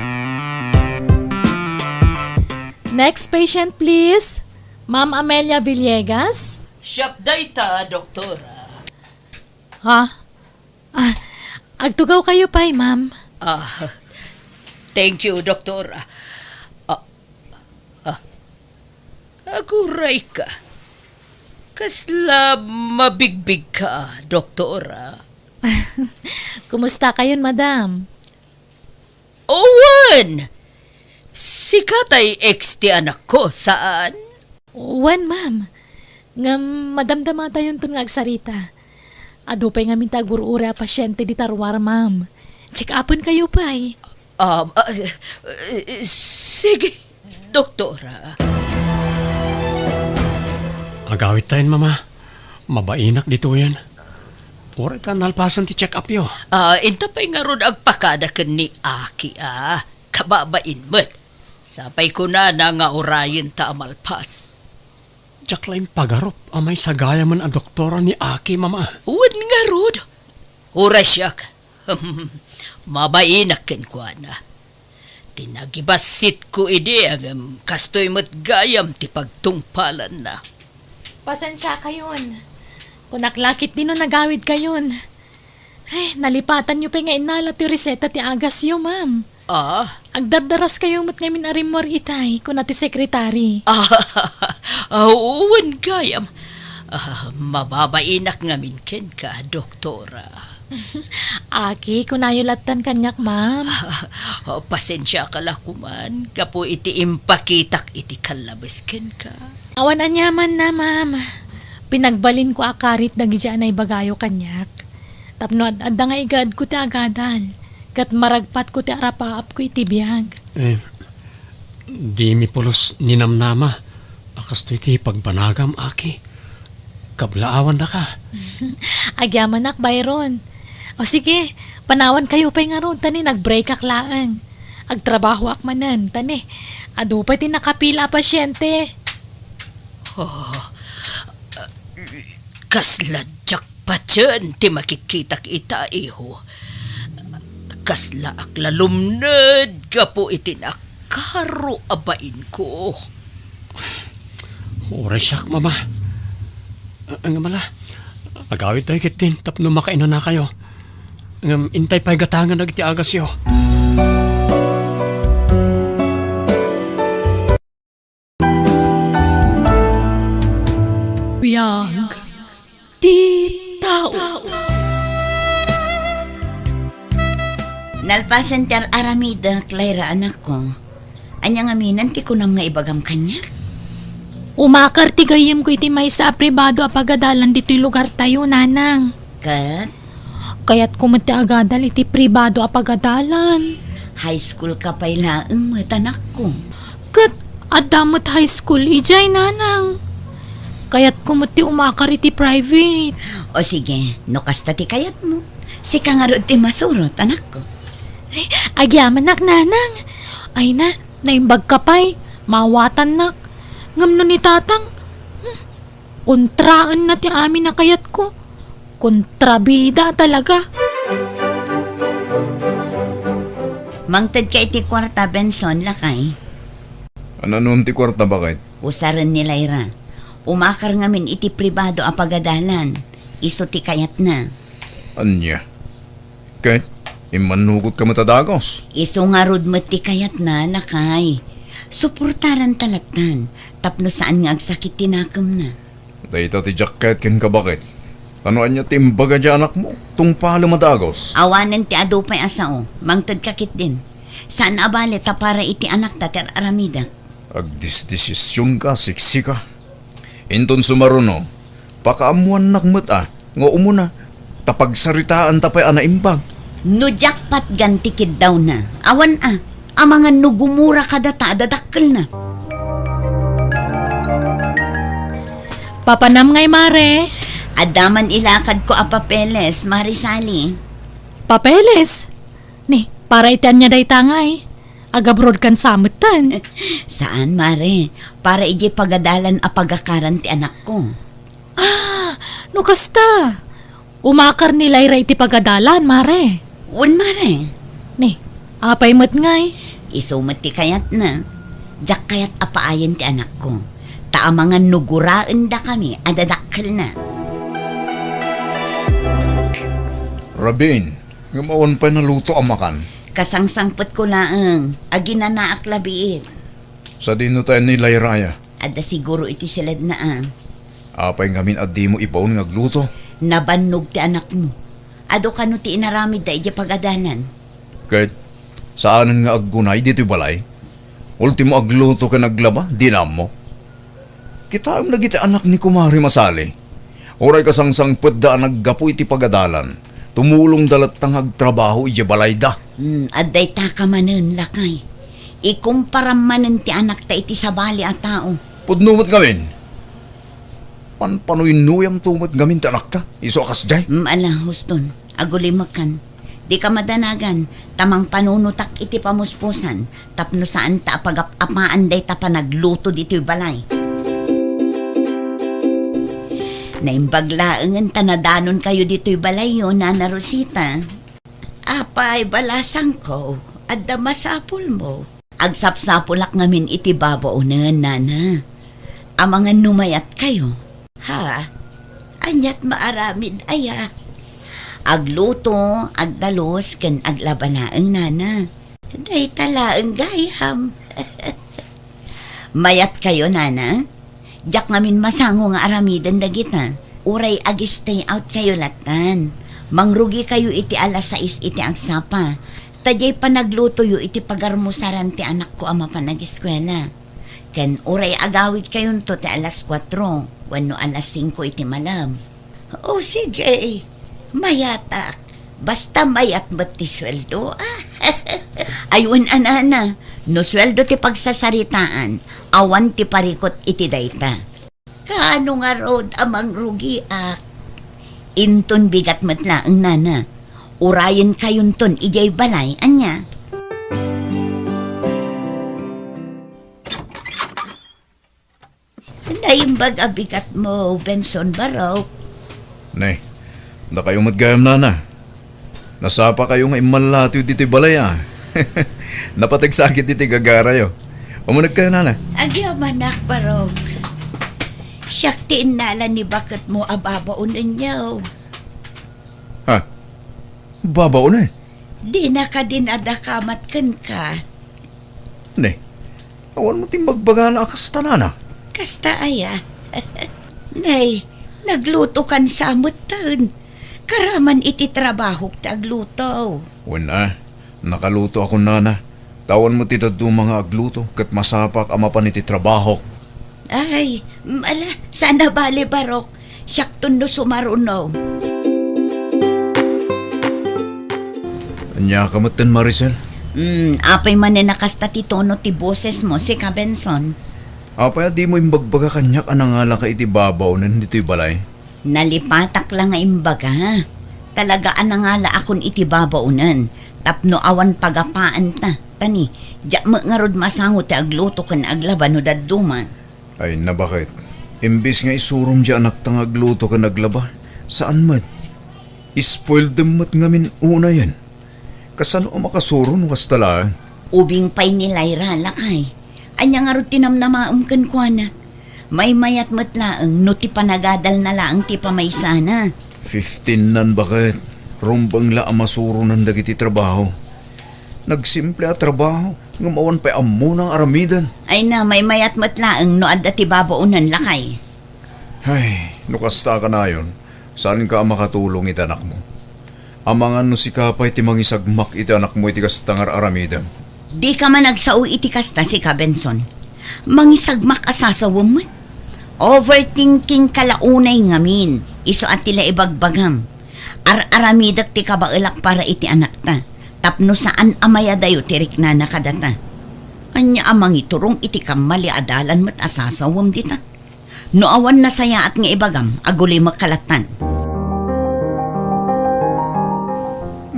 Next patient, please. Ma'am Amelia Villegas? Siak dayta, doktora. Ha? Ah, agtugaw kayo pay, ma'am. Ah, thank you, doktora. Ah, ah, aguray ka. Kasla mabigbig ka, doktora. Kumusta kayon, madam? Wen! Sika tay ex ti anakko, saan? Wen, ma'am. Ngem madamdamatayonton nga agsarita. Adu pay ngamin ti agur-uray a pasiente dita ruar, ma'am. Check-upen kayo pay. Um, ah, eh, sige, doktora. Agawidtayon, mama. Mabainak ditoyen. Uray ta nalpasen ti check-upyo. Ah, inta pay ngarud agpakada ken ni Aki, a. Kababain met. Sapay kunana nga urayenta a malpas. Diak la impagarup a maysa gayamen a doktora ni Aki, mama. Wen ngarud. Uray siak. Mabainak kenkuana. Ti nagibassitko idi, ngem kastoy met gayam ti pagtungpalanna. Pasensiakayon. Kunak la ketdi no nagawidkayon. Ay, nalipatanyo pay nga innala ti reseta ti agasyo, ma'am. Ah? Agdardaraskayo met ngamin a rimmuar itay, kuna ti sekretari. Ah, wen gayam. Ah, mababainak ngamin kenka, doktora. Aki, kunayo lattan kaniak, ma'am. Ah, pasensiaka la koman, gapu iti impakitak iti kallabes kenka. Awan aniamanna, ma'am. Pinagbalinko a karit dagiti a naibagayo kaniak. Tapno ad-adda nga igaedko ti agadal, ket maragpatko ti arapaapko iti biag. Eh, dimi pulos ninamnama a kastoy ti pagbanagam, Aki. Kablaawandaka. Agyamanak, Byron. O sige, panawankayo pay ngarud, ta ni nagbreakak laeng. Agtrabahoak manen, ta ne, adu pay ti nakapila a pasiente. Oh, kasla diak patien ti makitkitak ita, iho. Kaslaak la lumned gapu iti nakaro a bainko. Uray siak, Mama. Ngem ala, agawidtayo ketdin tapno makainanakayo. Ngem intay pay gatangen dagiti agasyo. Biag ti tao. Nalpasen ti ar-aramidek, Lyra, anakko. Ania ngamin ti kunam nga ibagam kaniak? Umakar ti gayyemko iti maysa a pribado a pagadalan ditoy lugartayo, nanang. Ket? Kayatko met ti agadal iti pribado a pagadalan. High school ka pay laeng met, anakko. Ket adda met high school idiay, nanang. Kayatko met ti umakar iti private. O sige, no kasta ti kayatmo, sika ngarud ti masurot, anakko. Ay, agyamanak, nanang. Ay na, naimbag ka pay, maawatannak. Ngem no ni tatang, hmm, kontraenna ti amin a kayatko. Kontrabida talaga. Mangted ka iti kuarta, Benson, lakay. Ania ngamin ti kuarta, baket? Usaren ni Lyra. Umakar ngamin iti pribado a pagadalan. Isu ti kayatna. Ania? Ket immannugotka met a dagus? Isu ngarud met ti kayatna, lakay. Suportaranta lattan, tapno saan nga agsakit ti nakemna. Dayta ti diak ket kenka, baket. Ta no ania ti imbaga ti anakmo, tungpalem a dagus. Awanen ti adu pay a sao, mangted ka ketdin. Saan a bale ta para iti anakta ti ar-aramidek. Agdisdesisionka, siksika. Inton sumaruno, pakaammoannak met a nga umuna, ta pagsaritaanta pay a naimbag. No diak patgan ti kiddawna, awan a, amangan no gumura kadata a dadakkelna. Papanam ngay, Mare? Adda man ilakadko a papeles, Mare Sally. Papeles? Ni, para iti ania dayta ngay? Agabroad kan sa metten? Saan, Mare. Para idiay pagadalan a pagakaran ti anakko. Ah, no kasta, umakar ni Lyra iti pagadalan, Mare. Wen, Mare. Ni, apay met ngay? Isu met ti kayatna. Diak kayat a paayen ti anakko. Ta amangan no guraendakami a dadakkelna. Rabin, ngem awan pay naluto a makan. Kasangsangpetko laeng, aginanaak la biit. Sadino tayo ni Lyra aya? Adda siguro iti siledna a. Apay ngamin a dimo ibaon nga agluto? Nabannog ti anakmo. Adu kano ti inaramidda idiay pagadalan. Ket saanen nga aggunay ditoy balay? Ultimo agluto ken aglaba, dina ammo. Kitaem dagiti anak ni Kumare Masali. Uray kasangsangpetda a naggapu iti pagadalan, tumulongda latta nga agtrabaho idiay balayda. Hmm, adda itaka manen, lakay. Ikumparam manen ti anakta iti sabali a tao. Pudno met ngamin. Panpanuynoyamto met ngamin ti anakta, isu a kasdiay. Hmm, ala, huston. Agulimekan. Dika madanagan, ta mangpanunotak iti pamuspusan, tapno saanta a pagap-apaan dayta panagluto ditoy balay. Naimbag laengen ta nadanonkayo ditoy balayyo, Nana Rosita. Apay, balasangko, adda masapulmo. Agsapsapulak ngamin iti babaonen, Nana. Amangan no mayatkayo. Ha? Aniat maaramid aya? Agluto, agdalus, ken aglaba laeng, Nana. Dayta laeng gayam. Mayatkayo, Nana? Diak ngamin masango nga aramiden dagita. Uray ag-stay out kayo lattan. Mangrugikayo iti alas sais iti agsapa. Ta diay panaglutoyo iti pagarmusaran ti anakko a mapan agiskuela. Ken uray agawidkayonto ti alas kuatro wenno alas singko iti malem. O, sige. Mayatak. Basta mayat met ti sueldo, a. Ay, wen a, Nana, no sueldo ti pagsasaritaan, awan ti parikut iti dayta. Kaano ngarud a mangrugiak? Inton bigat met laeng, Nana. Urayenkayonton idiay balay, ania? Pagabigat mo, Benson, barok. Ne, dakayo met gayam, nana. Nasapakayo nga immallatiw ditoy balay, a. Napateg sakit ditoy gagarayo. Umunegkayo, nana. Agyamanak, barok. Siak ti innala ni baketmo a babaonenyo. Ha? Babaonen? Dina kadin a dakamat kenka. Ne, awan mo ti imbagbaga a kasta, nana. Kasta aya? Nay, naglutokan sa metten. Karaman iti trabahok ti agluto. Wen a, nakalutoakon, nana. Ta awan mo ti dadduma nga agluto ket masapak a mapan iti trabahok. Ay, mm, ala, saan a bale, barok. Siakton no sumaruno. Ania ka metten, Maricel? Mm, apay manen a kasta ti tono ti bosesmo, sika, Benson? Apay a dimo imbagbaga kaniak a nangalaka iti babaonen ditoy balay? Nalipatak la nga imbaga. Talaga a nangalaakon iti babaonen tapno awan pagapaanta. Ta ni, diak met ngarud masango ti agluto ken aglaba no dadduma. Ay, nabaket. Imbes nga isurom diay anakta nga agluto ken aglaba, saan met. Spoiledem met ngamin unayen. Kasano a makasuro no kasta laeng? Ubing pay ni Lyra, lakay. Ania ngarud ti namnamaem kenkuana? Maymayat met laeng no ti panagadalna laeng ti pamaysana. Fifteen-nan, baket. Rumbeng la a masuronan dagiti trabaho. Nagsimple a trabaho, ngem awan pay ammona nga aramiden. Ay na, maymayat met laeng no adda ti babaonen, lakay. Ay, no kasta a kanayon, saanka a makatulong iti anakmo. Amangan no sika pay ti mangisagmak iti anakmo iti kasta nga ar-aramidem. Dika man agsao iti kasta, sika, Benson. Mangisagmak a sasawem met. Overthinking ka la unay ngamin, isu a ti la ibagbagam. Ar-aramidek ti kabaelak para iti anakta, tapno saan a mayadayo ti riknana kadata. Ania a mangiturong iti kammali a dalan met a sasawem dita? No awan nasayaat nga ibagam, agulimek ka lattan.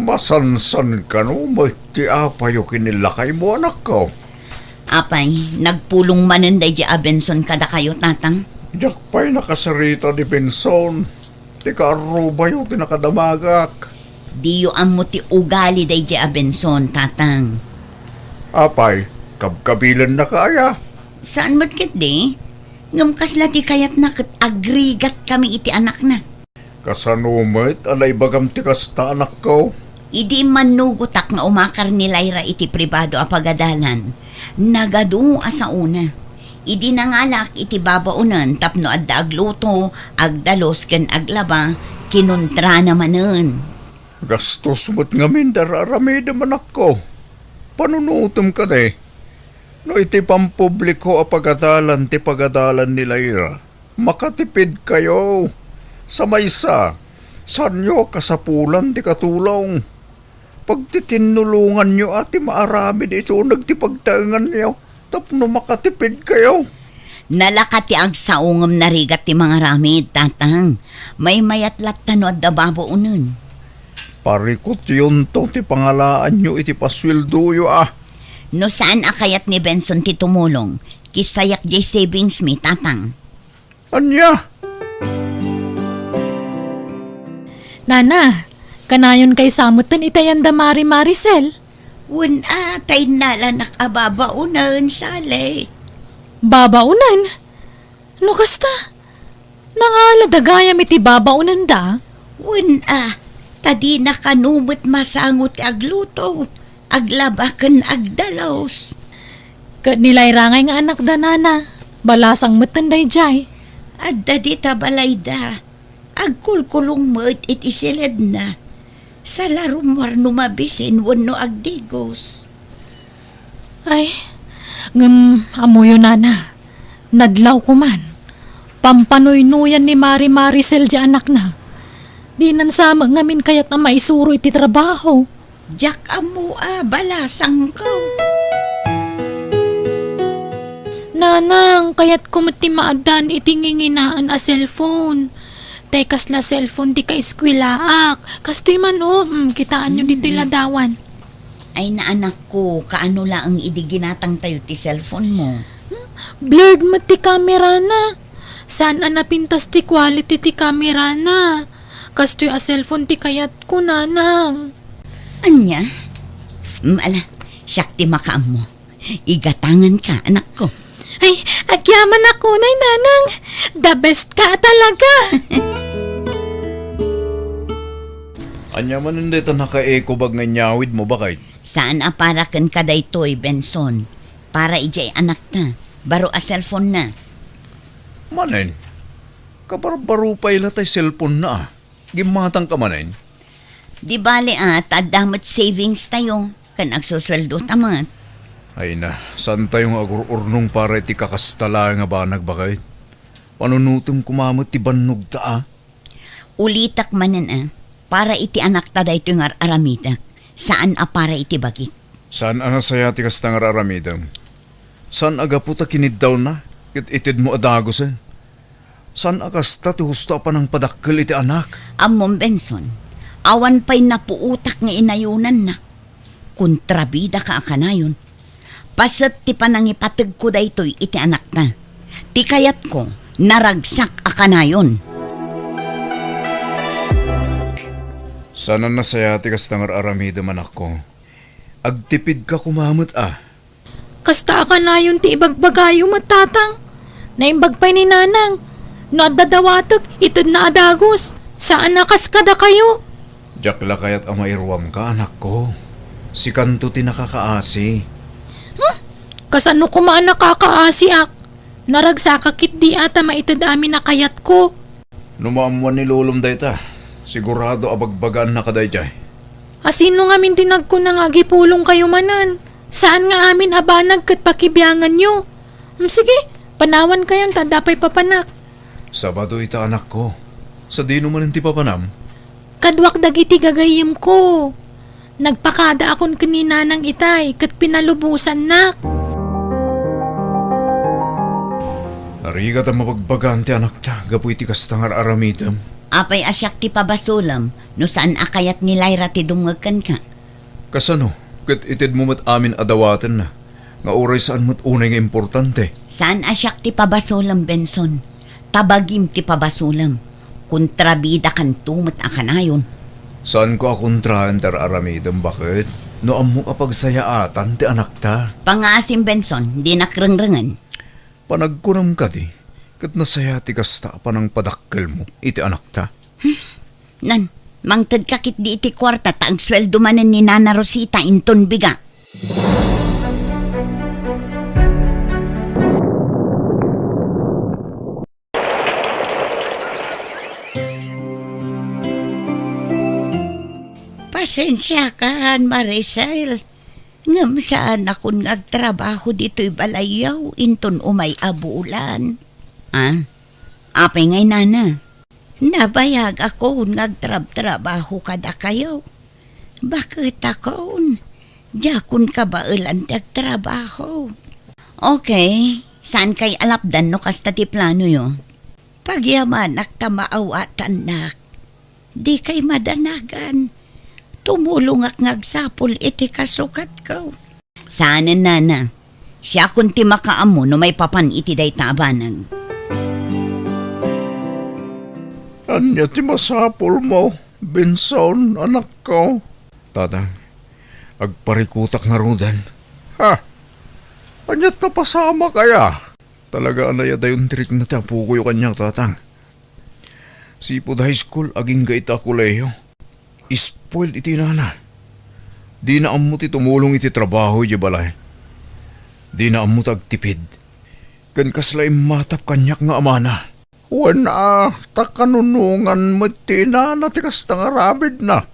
Masansan kano met ti apayo ken ni lakaymo, anakko? Apay, nagpulong manen daydi a Benson kadakayo, tatang? Diak pay nakasarita ni Benson. Ti kaarrubayo ti nakadamagak. Diyo ammo ti ugali daydi a Benson, tatang. Apay, kabkabilennaka aya? Saan met ketdi? Ngem kasla ti kayatna ket agrigatkami iti anakna. Kasano met a naibagam ti kasta, anakko? Idi immannugotak nga umakar ni Lyra iti pribado a pagadalan, nagadu a saona. Idi nangalaak iti babaonen tapno adda agluto, agdalus ken aglaba, kinuntrana manen. Gastos met ngamin ti ar-aramidem, anakko. Panunotem kadi, no iti pampubliko a pagadalan ti pagadalan ni Lyra, makatipidkayo. Sa maysa, saanyo a kasapulan ti katulong. Pagtitinnulonganyo a ti maaramid iti uneg ti pagtaenganyo tapno makatipidkayo. Nalaka ti agsao ngem narigat ti mangaramid, tatang. Maymayat latta no adda babaonen. Parikutyonto ti pangalaanyo iti pasueldoyo a. No saan a kayat ni Benson ti tumulong, kissayak diay savings mi, tatang. Ania? Nana, kanayon kaysa metten iti ayan da Mari Maricel? Wen a, ta innalanak a babaonen, Sally. Babaonen? No kasta, nangalada gayam iti babaonenda? Wen a, ta dina kano met masango ti agluto, aglaba ken agdalus. Ket ni Lyra ngay nga anakda, nana, balasang metten daydiay. Adda dita balayda. Agkulkulong met iti siledna. Salarummuar no mabisin wenno agdigos. Ay, ngem ammoyo, nana, nadlawko man. Pampanuynuyan ni Mari Maricel diay anakna. Dinan sa met ngamin kayat a maisuro iti trabaho. Diak ammo a balasangko. Nanang, kayatko met ti maaddaan iti nginginaan a cellphone. Tay kasla cellphone ti kaeskuelaak. Kastoy man, o, mm, kitaanyo ditoy ladawan. Ay, naanakko, kaano laeng idi ginatangtayo ti cellphone mo? Hmm? Blurred met ti camera na. Saan a napintas ti quality ti kamerana. Kastoy a cellphone ti kayatko, nanang. Ania? Mm, ala, siak ti makaammo. Igatanganka, anakko. Ay, agyamanak unay, nanang. The best ka talaga. Ania manen dayta naka-eco bag nga inyawidmo, baket? Saan a para kenka daytoy, Benson. Para idiay anakta. Baro a cellphone na. Manen, kabarbaro pay la tay cellphone na, a. Gimmatangka manen? Di bale, a, ta adda met savings tayo, ken agsusueldo ta met. Ay na, saan tayo nga agur-urnong para iti kakasta laeng a banag, baket? Panunotem koma met ti bannogta, a. Ulitek manen, a, para iti anakta daytoy nga ar-aramidek, saan a para iti bagik. Saan a nasayaat ti kasta nga ar-aramidem. Saan a gapu ta kiniddawna, ket itedmo a dagusen. Saan a kasta ti husto a panangpadakkel iti anak. Ammom, Benson, awan pay napuotak nga inayonannak. Kontrabidaka a kanayon. Paset ti panangipategko daytoy iti anakta. Ti kayatko, naragsak a kanayon. Saan a nasayaat ti kasta nga ar-aramidem, anakko. Agtipidka koma met, a. Kasta a kanayon ti ibagbagayo met, tatang. Naimbag pay ni nanang. No adda dawatek, itedna a dagus. Saan a kas kadakayo. Diak la kayat a mairuamka, anakko. Sikanto ti nakakaasi. Hmm? Kasano koma a nakakaasiak? Naragsakak ketdi a ta maited amin a kayatko. No maammuan ni lolom dayta, sigurado a bagbagaanna kadaydiay. A sino ngamin ti nagkuna nga agipulongkayo manen? Saan nga amin a banag ket pakibianganyo? Mm, sige, panawankayon ta adda pay papanak. Sabado ita, anakko. Sadino manen ti papanam? Kaduak dagiti gagayyemko. Nagpakadaakon ken ni nanang itay ket pinalubosannak. Narigat a mabagbagaan ti anakta gapu iti kasta nga ar-aramidem. Apay a siak ti pabasolem no saan a kayat ni Lyra ti dumngeg kenka? Kasano ket itedmo met amin a dawatenna, nga uray saan met unay nga importante? Saan a siak ti pabasolem, Benson. Ta bagim ti pabasolem. Kontrabidakanto met a kanayon. Saanko a kontraen ti ar-aramidem, baket? No ammok a pagsayaatan ti anakta. Pangaasim, Benson, dinak rengrengen. Panagkunam kadi, ket nasayaat ti kasta a panangpadakkelmo iti anakta? Nan, mangtedka ketdi iti kuarta ta agsueldo manen ni Nana Rosita inton biga. Pasensiakan, Maricel. Ngem saanakon nga agtrabaho ditoy balayyo inton umay a bulan. Ah? Apay ngay, nana? Nabayagakon nga agtrabtrabaho kadakayo. Baketakon, diakon kabaelan ti agtrabaho. Okay, saankay a lapdan no kasta ti planoyo. Pagyamanak ta maawatannak. Dikay madanagan. Tumulongak nga agsapul iti kasukatko. Saanen, nana. Siakon ti makaammo no maipapan iti dayta a banag. Ania ti masapulmo, Benson, anakko? Tatang, agparikutak ngaruden. Ha? Ania ta pasamak aya? Talaga a nayadayon ti rikna ti apokoyo kaniak, tatang. Sipud high school, agingga ita a kolehiyo. Spoiled iti inana. Dina ammo ti tumulong iti trabaho idiay balay. Dina ammo ti agtipid. Ken kasla immatap kaniak nga amana. Wen a, ta kanunongan met ti inana ti kasta nga aramidna.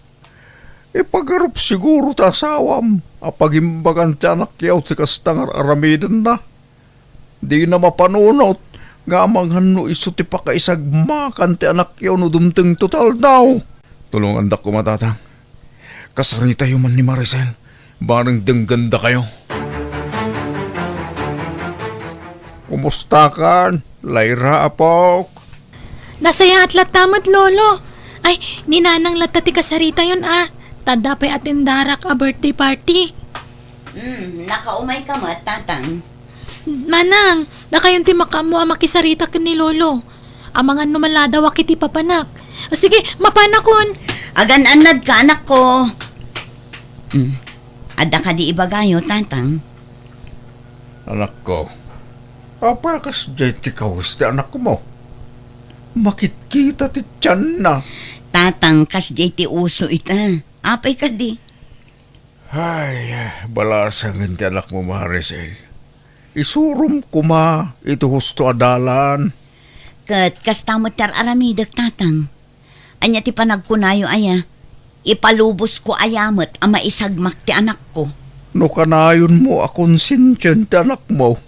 Ipagarup siguro ti asawam a pagimbagan ti anakyo ti kasta nga ar-aramidenna. Dina mapanunot nga amangan no isu ti pakaisagmakan ti anakyo no dumtengto ti aldaw. Tulongandak koma, tatang. Kasaritayo man ni Maricel, bareng denggandakayo. Kumustakan, Lyra, apok? Nasayaat latta met, Lolo. Ay, ni Nanang latta ti kasaritayon, a. Ta adda pay atendarak a birthday party. Hmm, nakaumayka met, Tatang. Manang, dakayon ti makaammo a makisarita ken ni Lolo. Amangan no maladawa iti papanak. Sige, mapanakon. Agan-annadka, anakko. Hmm. Adda kadi ibagayo, Tatang? Anakko, apay a kasdiay ti kawes ti anakmo? Makitkita ti tianna. Tatang, kasdiay ti uso ita. Apay kadi? Ay, balasangen ti anakmo, Marisel. Isurom koma iti husto a dalan. Ket kasta met ti ar-aramidek, Tatang. Ania ti panagkunayo aya? Ipalubosko aya met a maisagmak ti anakko? No kanayonmo a konsentien ti anakmo,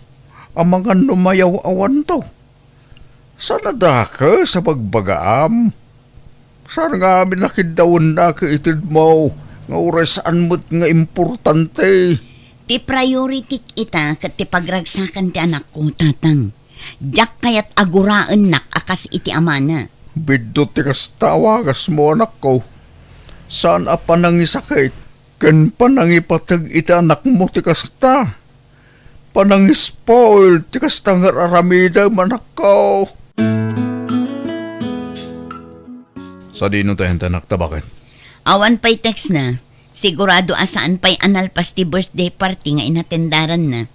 amangan no mayaw-awanto. Saan a dakes a bagbagaam? Saan ngamin a kiddawennak iti itedmo nga uray saan met nga importante? Ti priority-k ita ket ti pagragsakan ti anakko, Tatang. Diak kayat a guraennak a kas iti amana. Biddut ti kasta a wagasmo, anakko. Saan a panangisakit ken panangipateg iti anakmo ti kasta. Panangispoil ti kasta nga ar-aramidem, anakko. Sadino tayen ti anakta, baket? Awan pay textna. Sigurado a saan pay a nalpas ti birthday party nga inatendaranna.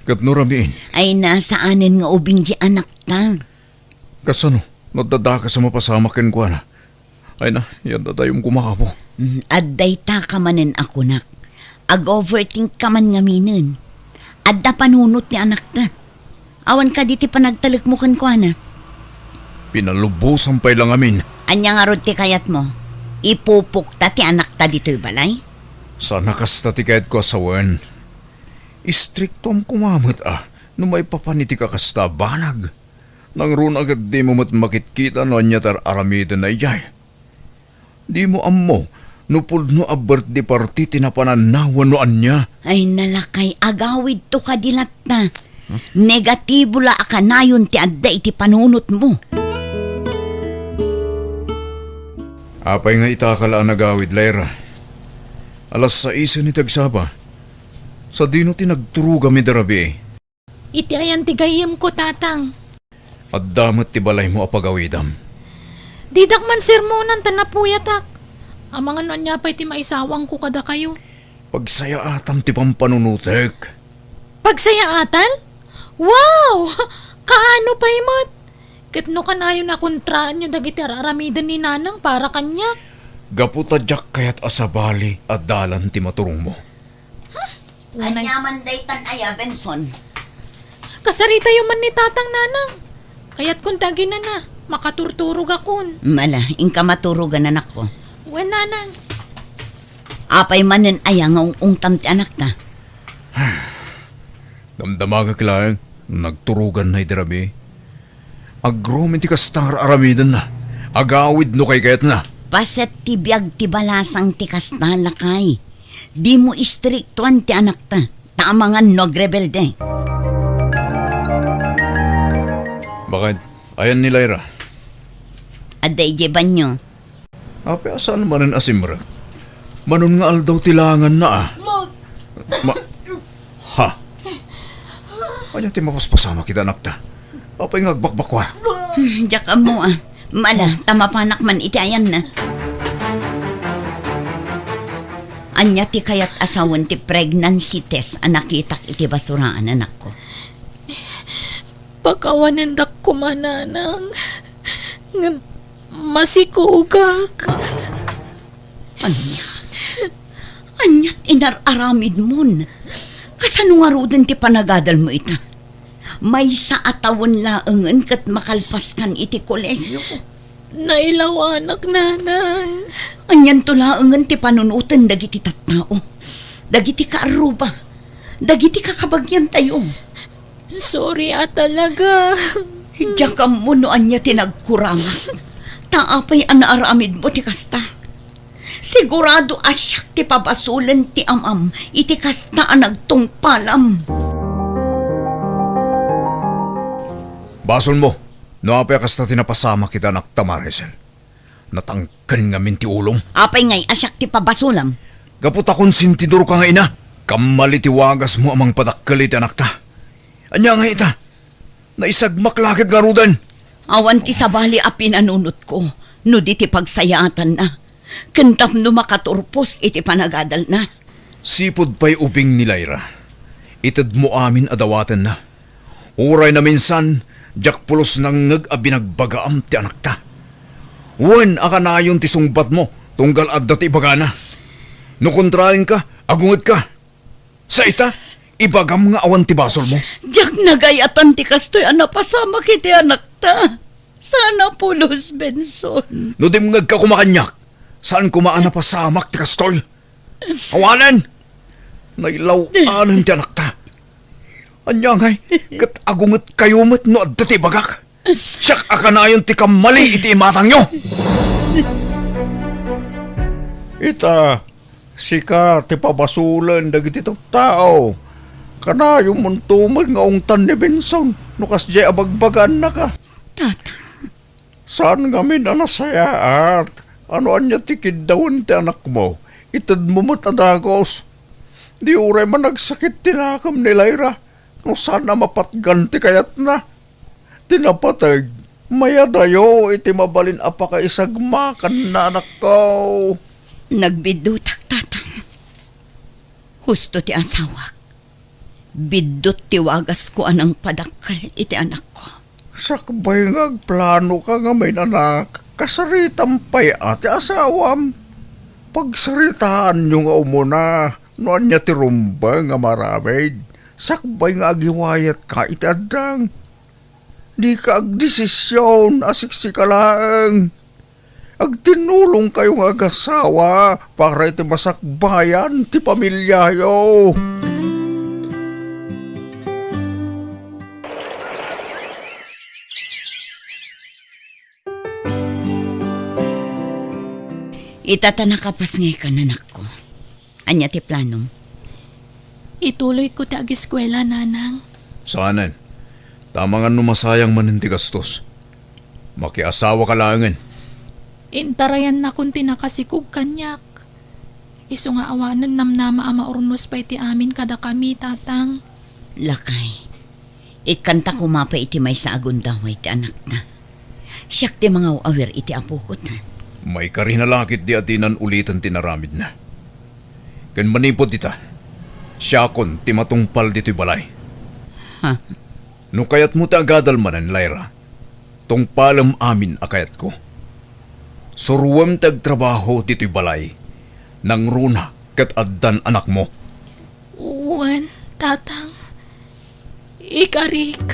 Ket no rabiin? Ay, nasaanen nga ubing ti anakta. Kasano no adda dakes a mapasamak kenkuana? Ay na, yadda dayum koma, Apo. Mm, adda itaka manen a kunak. Ag-overthink ka man ngaminen. Adda panunot ti anakta. Awan kadi ti panagtalekmo kenkuana? Pinalubosan pay la ngamin. Ania ngarud ti kayatmo? Ipupokta ti anakta ditoy balay? Saan a kasta ti kayatko a sawen. Istriktoam koma met a no maipapan iti kakasta a banag. Nangruna ket dimo met makitkita no ania ti ar-aramidenna idiay. Dimo ammo no pudno a birthday party ti napananna wenno ania. Ay, nalakay, agawidto kadi latta. Huh? Negatibo la a kanayon ti adda iti panunotmo. Apay nga itaka la a nagawid, Lyra? Alas saisen iti agsaba. Sadino ti nagturogam idi rabii? Iti ayan ti gayyemko, Tatang. Adda met ti balaymo a pagawidam. Didak man sermonan ta napuyatak. Amangan no ania pay ti maisawangko kadakayo. Pagsayaatam ti pampanunotek. Pagsayaatan? Wow! Kaano pay met? Ket no kanayon a kontraanyo dagiti ar-aramiden ni Nanang para kaniak. Gapu ta diak kayat a sabali a dalan ti maturongmo. Unay. Ania man daytan aya, Benson? Kasaritayo man ni Tatang, Nanang. Kayatkon ti aginana, makaturturogakon. Ala, inka maturogan, anakko. Wen, Nanang. Apay manen aya nga ung-ungtam ti anakta? Damdamagak laeng, nagturoganna idi rabii. Agromen ti kasta nga ar-aramidenna. Agawid no kaykayatna. Paset ti biag ti balasang ti kasta, lakay. Dimo istriktoan ti anakta, ta amangan no agrebelde. Baket, ayan ni Lyra? Adda idiay banyo. Apay a saan manen a simrek? Manon nga aldaw ti langanna, a. Ma-, ha? Ania ti mapaspasamak iti anakta? Apay nga agbakbakua? Hmm, diak ammo, a. Ala, ta mapanak man iti ayanna. Ania ti kayat a sawen ti pregnancy test a nakitak iti basuraan, anakko? Pakawanendak koma, Nanang, ngem masikogak. Ania? Ania ti inar-aramidmon? Kasano ngaruden ti panagadalmo ita? Maysa a tawen laengen ket makalpaskan iti kolegio. Nailawanak, Nanang. Anianto laengen ti panunoten dagiti tattao, dagiti kaarruba, dagiti kakabagiantayo? Sorry a talaga. Diak ammo no ania ti nagkurangak. Ta apay a naaramidmo ti kasta? Sigurado a siak ti pabasolen ti amam iti kasta a nagtungpalam. Basolmo no apay a kasta ti napasamak iti anakta, Marisel. Natangken ngamin ti ulom. Apay ngay a siak ti pabasolam? Gapu ta konsentidorka nga ina. Kammali ti wagasmo a mangpadakkel iti anakta. Ania ngay ita? Naisagmak la ket ngaruden. Awan ti sabali a pinanunotko no di ti pagsayaatanna, ken tapno makaturpos iti panagadalna. Sipud pay ubing ni Lyra, itedmo amin a dawatenna. Uray naminsan, diak pulos nangngeg a binagbagaam ti anakta. Wen a kanayon ti sungbatmo, tunggal adda ti ibagana. No kontraenka, agungedka. Sa ita, ibagam nga awan ti basolmo. Diak nagayatan ti kastoy a napasamak iti anakta. Sana pulos, Benson. No dimngegka koma kaniak, saan koma a napasamak ti kastoy. Awanen! Nailaw-anen ti anakta. Ania ngay, ket agungetkayo met no adda ti ibagak. Siak a kanayon ti kammali iti imatangyo. Ita, sika ti pabasolen dagiti tattao. Kanayon monto met nga ungtan ni Benson no kasdiay a bagbagaannaka. Tata. Saan ngamin a nasayaat a no ania ti kiddawen ti anakmo, itedmo met a dagus. Di uray managsakit ti nakem ni Lyra no saan a mapatgan ti kayatna. Ti napateg, mayadayo iti mabalin a pakaisagmakanna, anakko. Nagbiddutak, Tatang. Husto ti asawak. Biddut ti wagasko a nangpadakkel iti anakko. Sakbay nga agplanoka ngamin, anak, kasaritam pay a ti asawam. Pagsaritaanyo nga umuna no ania ti rumbeng a maaramid, sakbay nga agiwayatka iti addang. Dika agdesision a siksika laeng. Agtinnulongkayo nga agasawa para iti masakbayan ti pamiliayo. Ita ta nakapasngaykan, anakko. Ania ti planom? Ituloyko ti ageskuela, Nanang. Saanen. Ta amangan no masayang manen ti gastos. Makiasawaka laengen. Intarayannakon ti nakasikog kaniak. Isu nga awanen namnama a maurnos pay ti amin kadakami, Tatang. Lakay, ikkanta koma pay iti maysa a gundaway ti anakta. Siak ti mangaw-awir iti apokot. Maikarina la ketdi a dinan uliten ti inaramidna. Ken manipud ita, siakon ti matungpal ditoy balay. Ha? No kayatmo ti agadal manen, Lyra, tungpalem amin a kayatko. Suroem ti agtrabaho ditoy balay. Nangruna ket addan anakmo. Wen, Tatang, ikarik.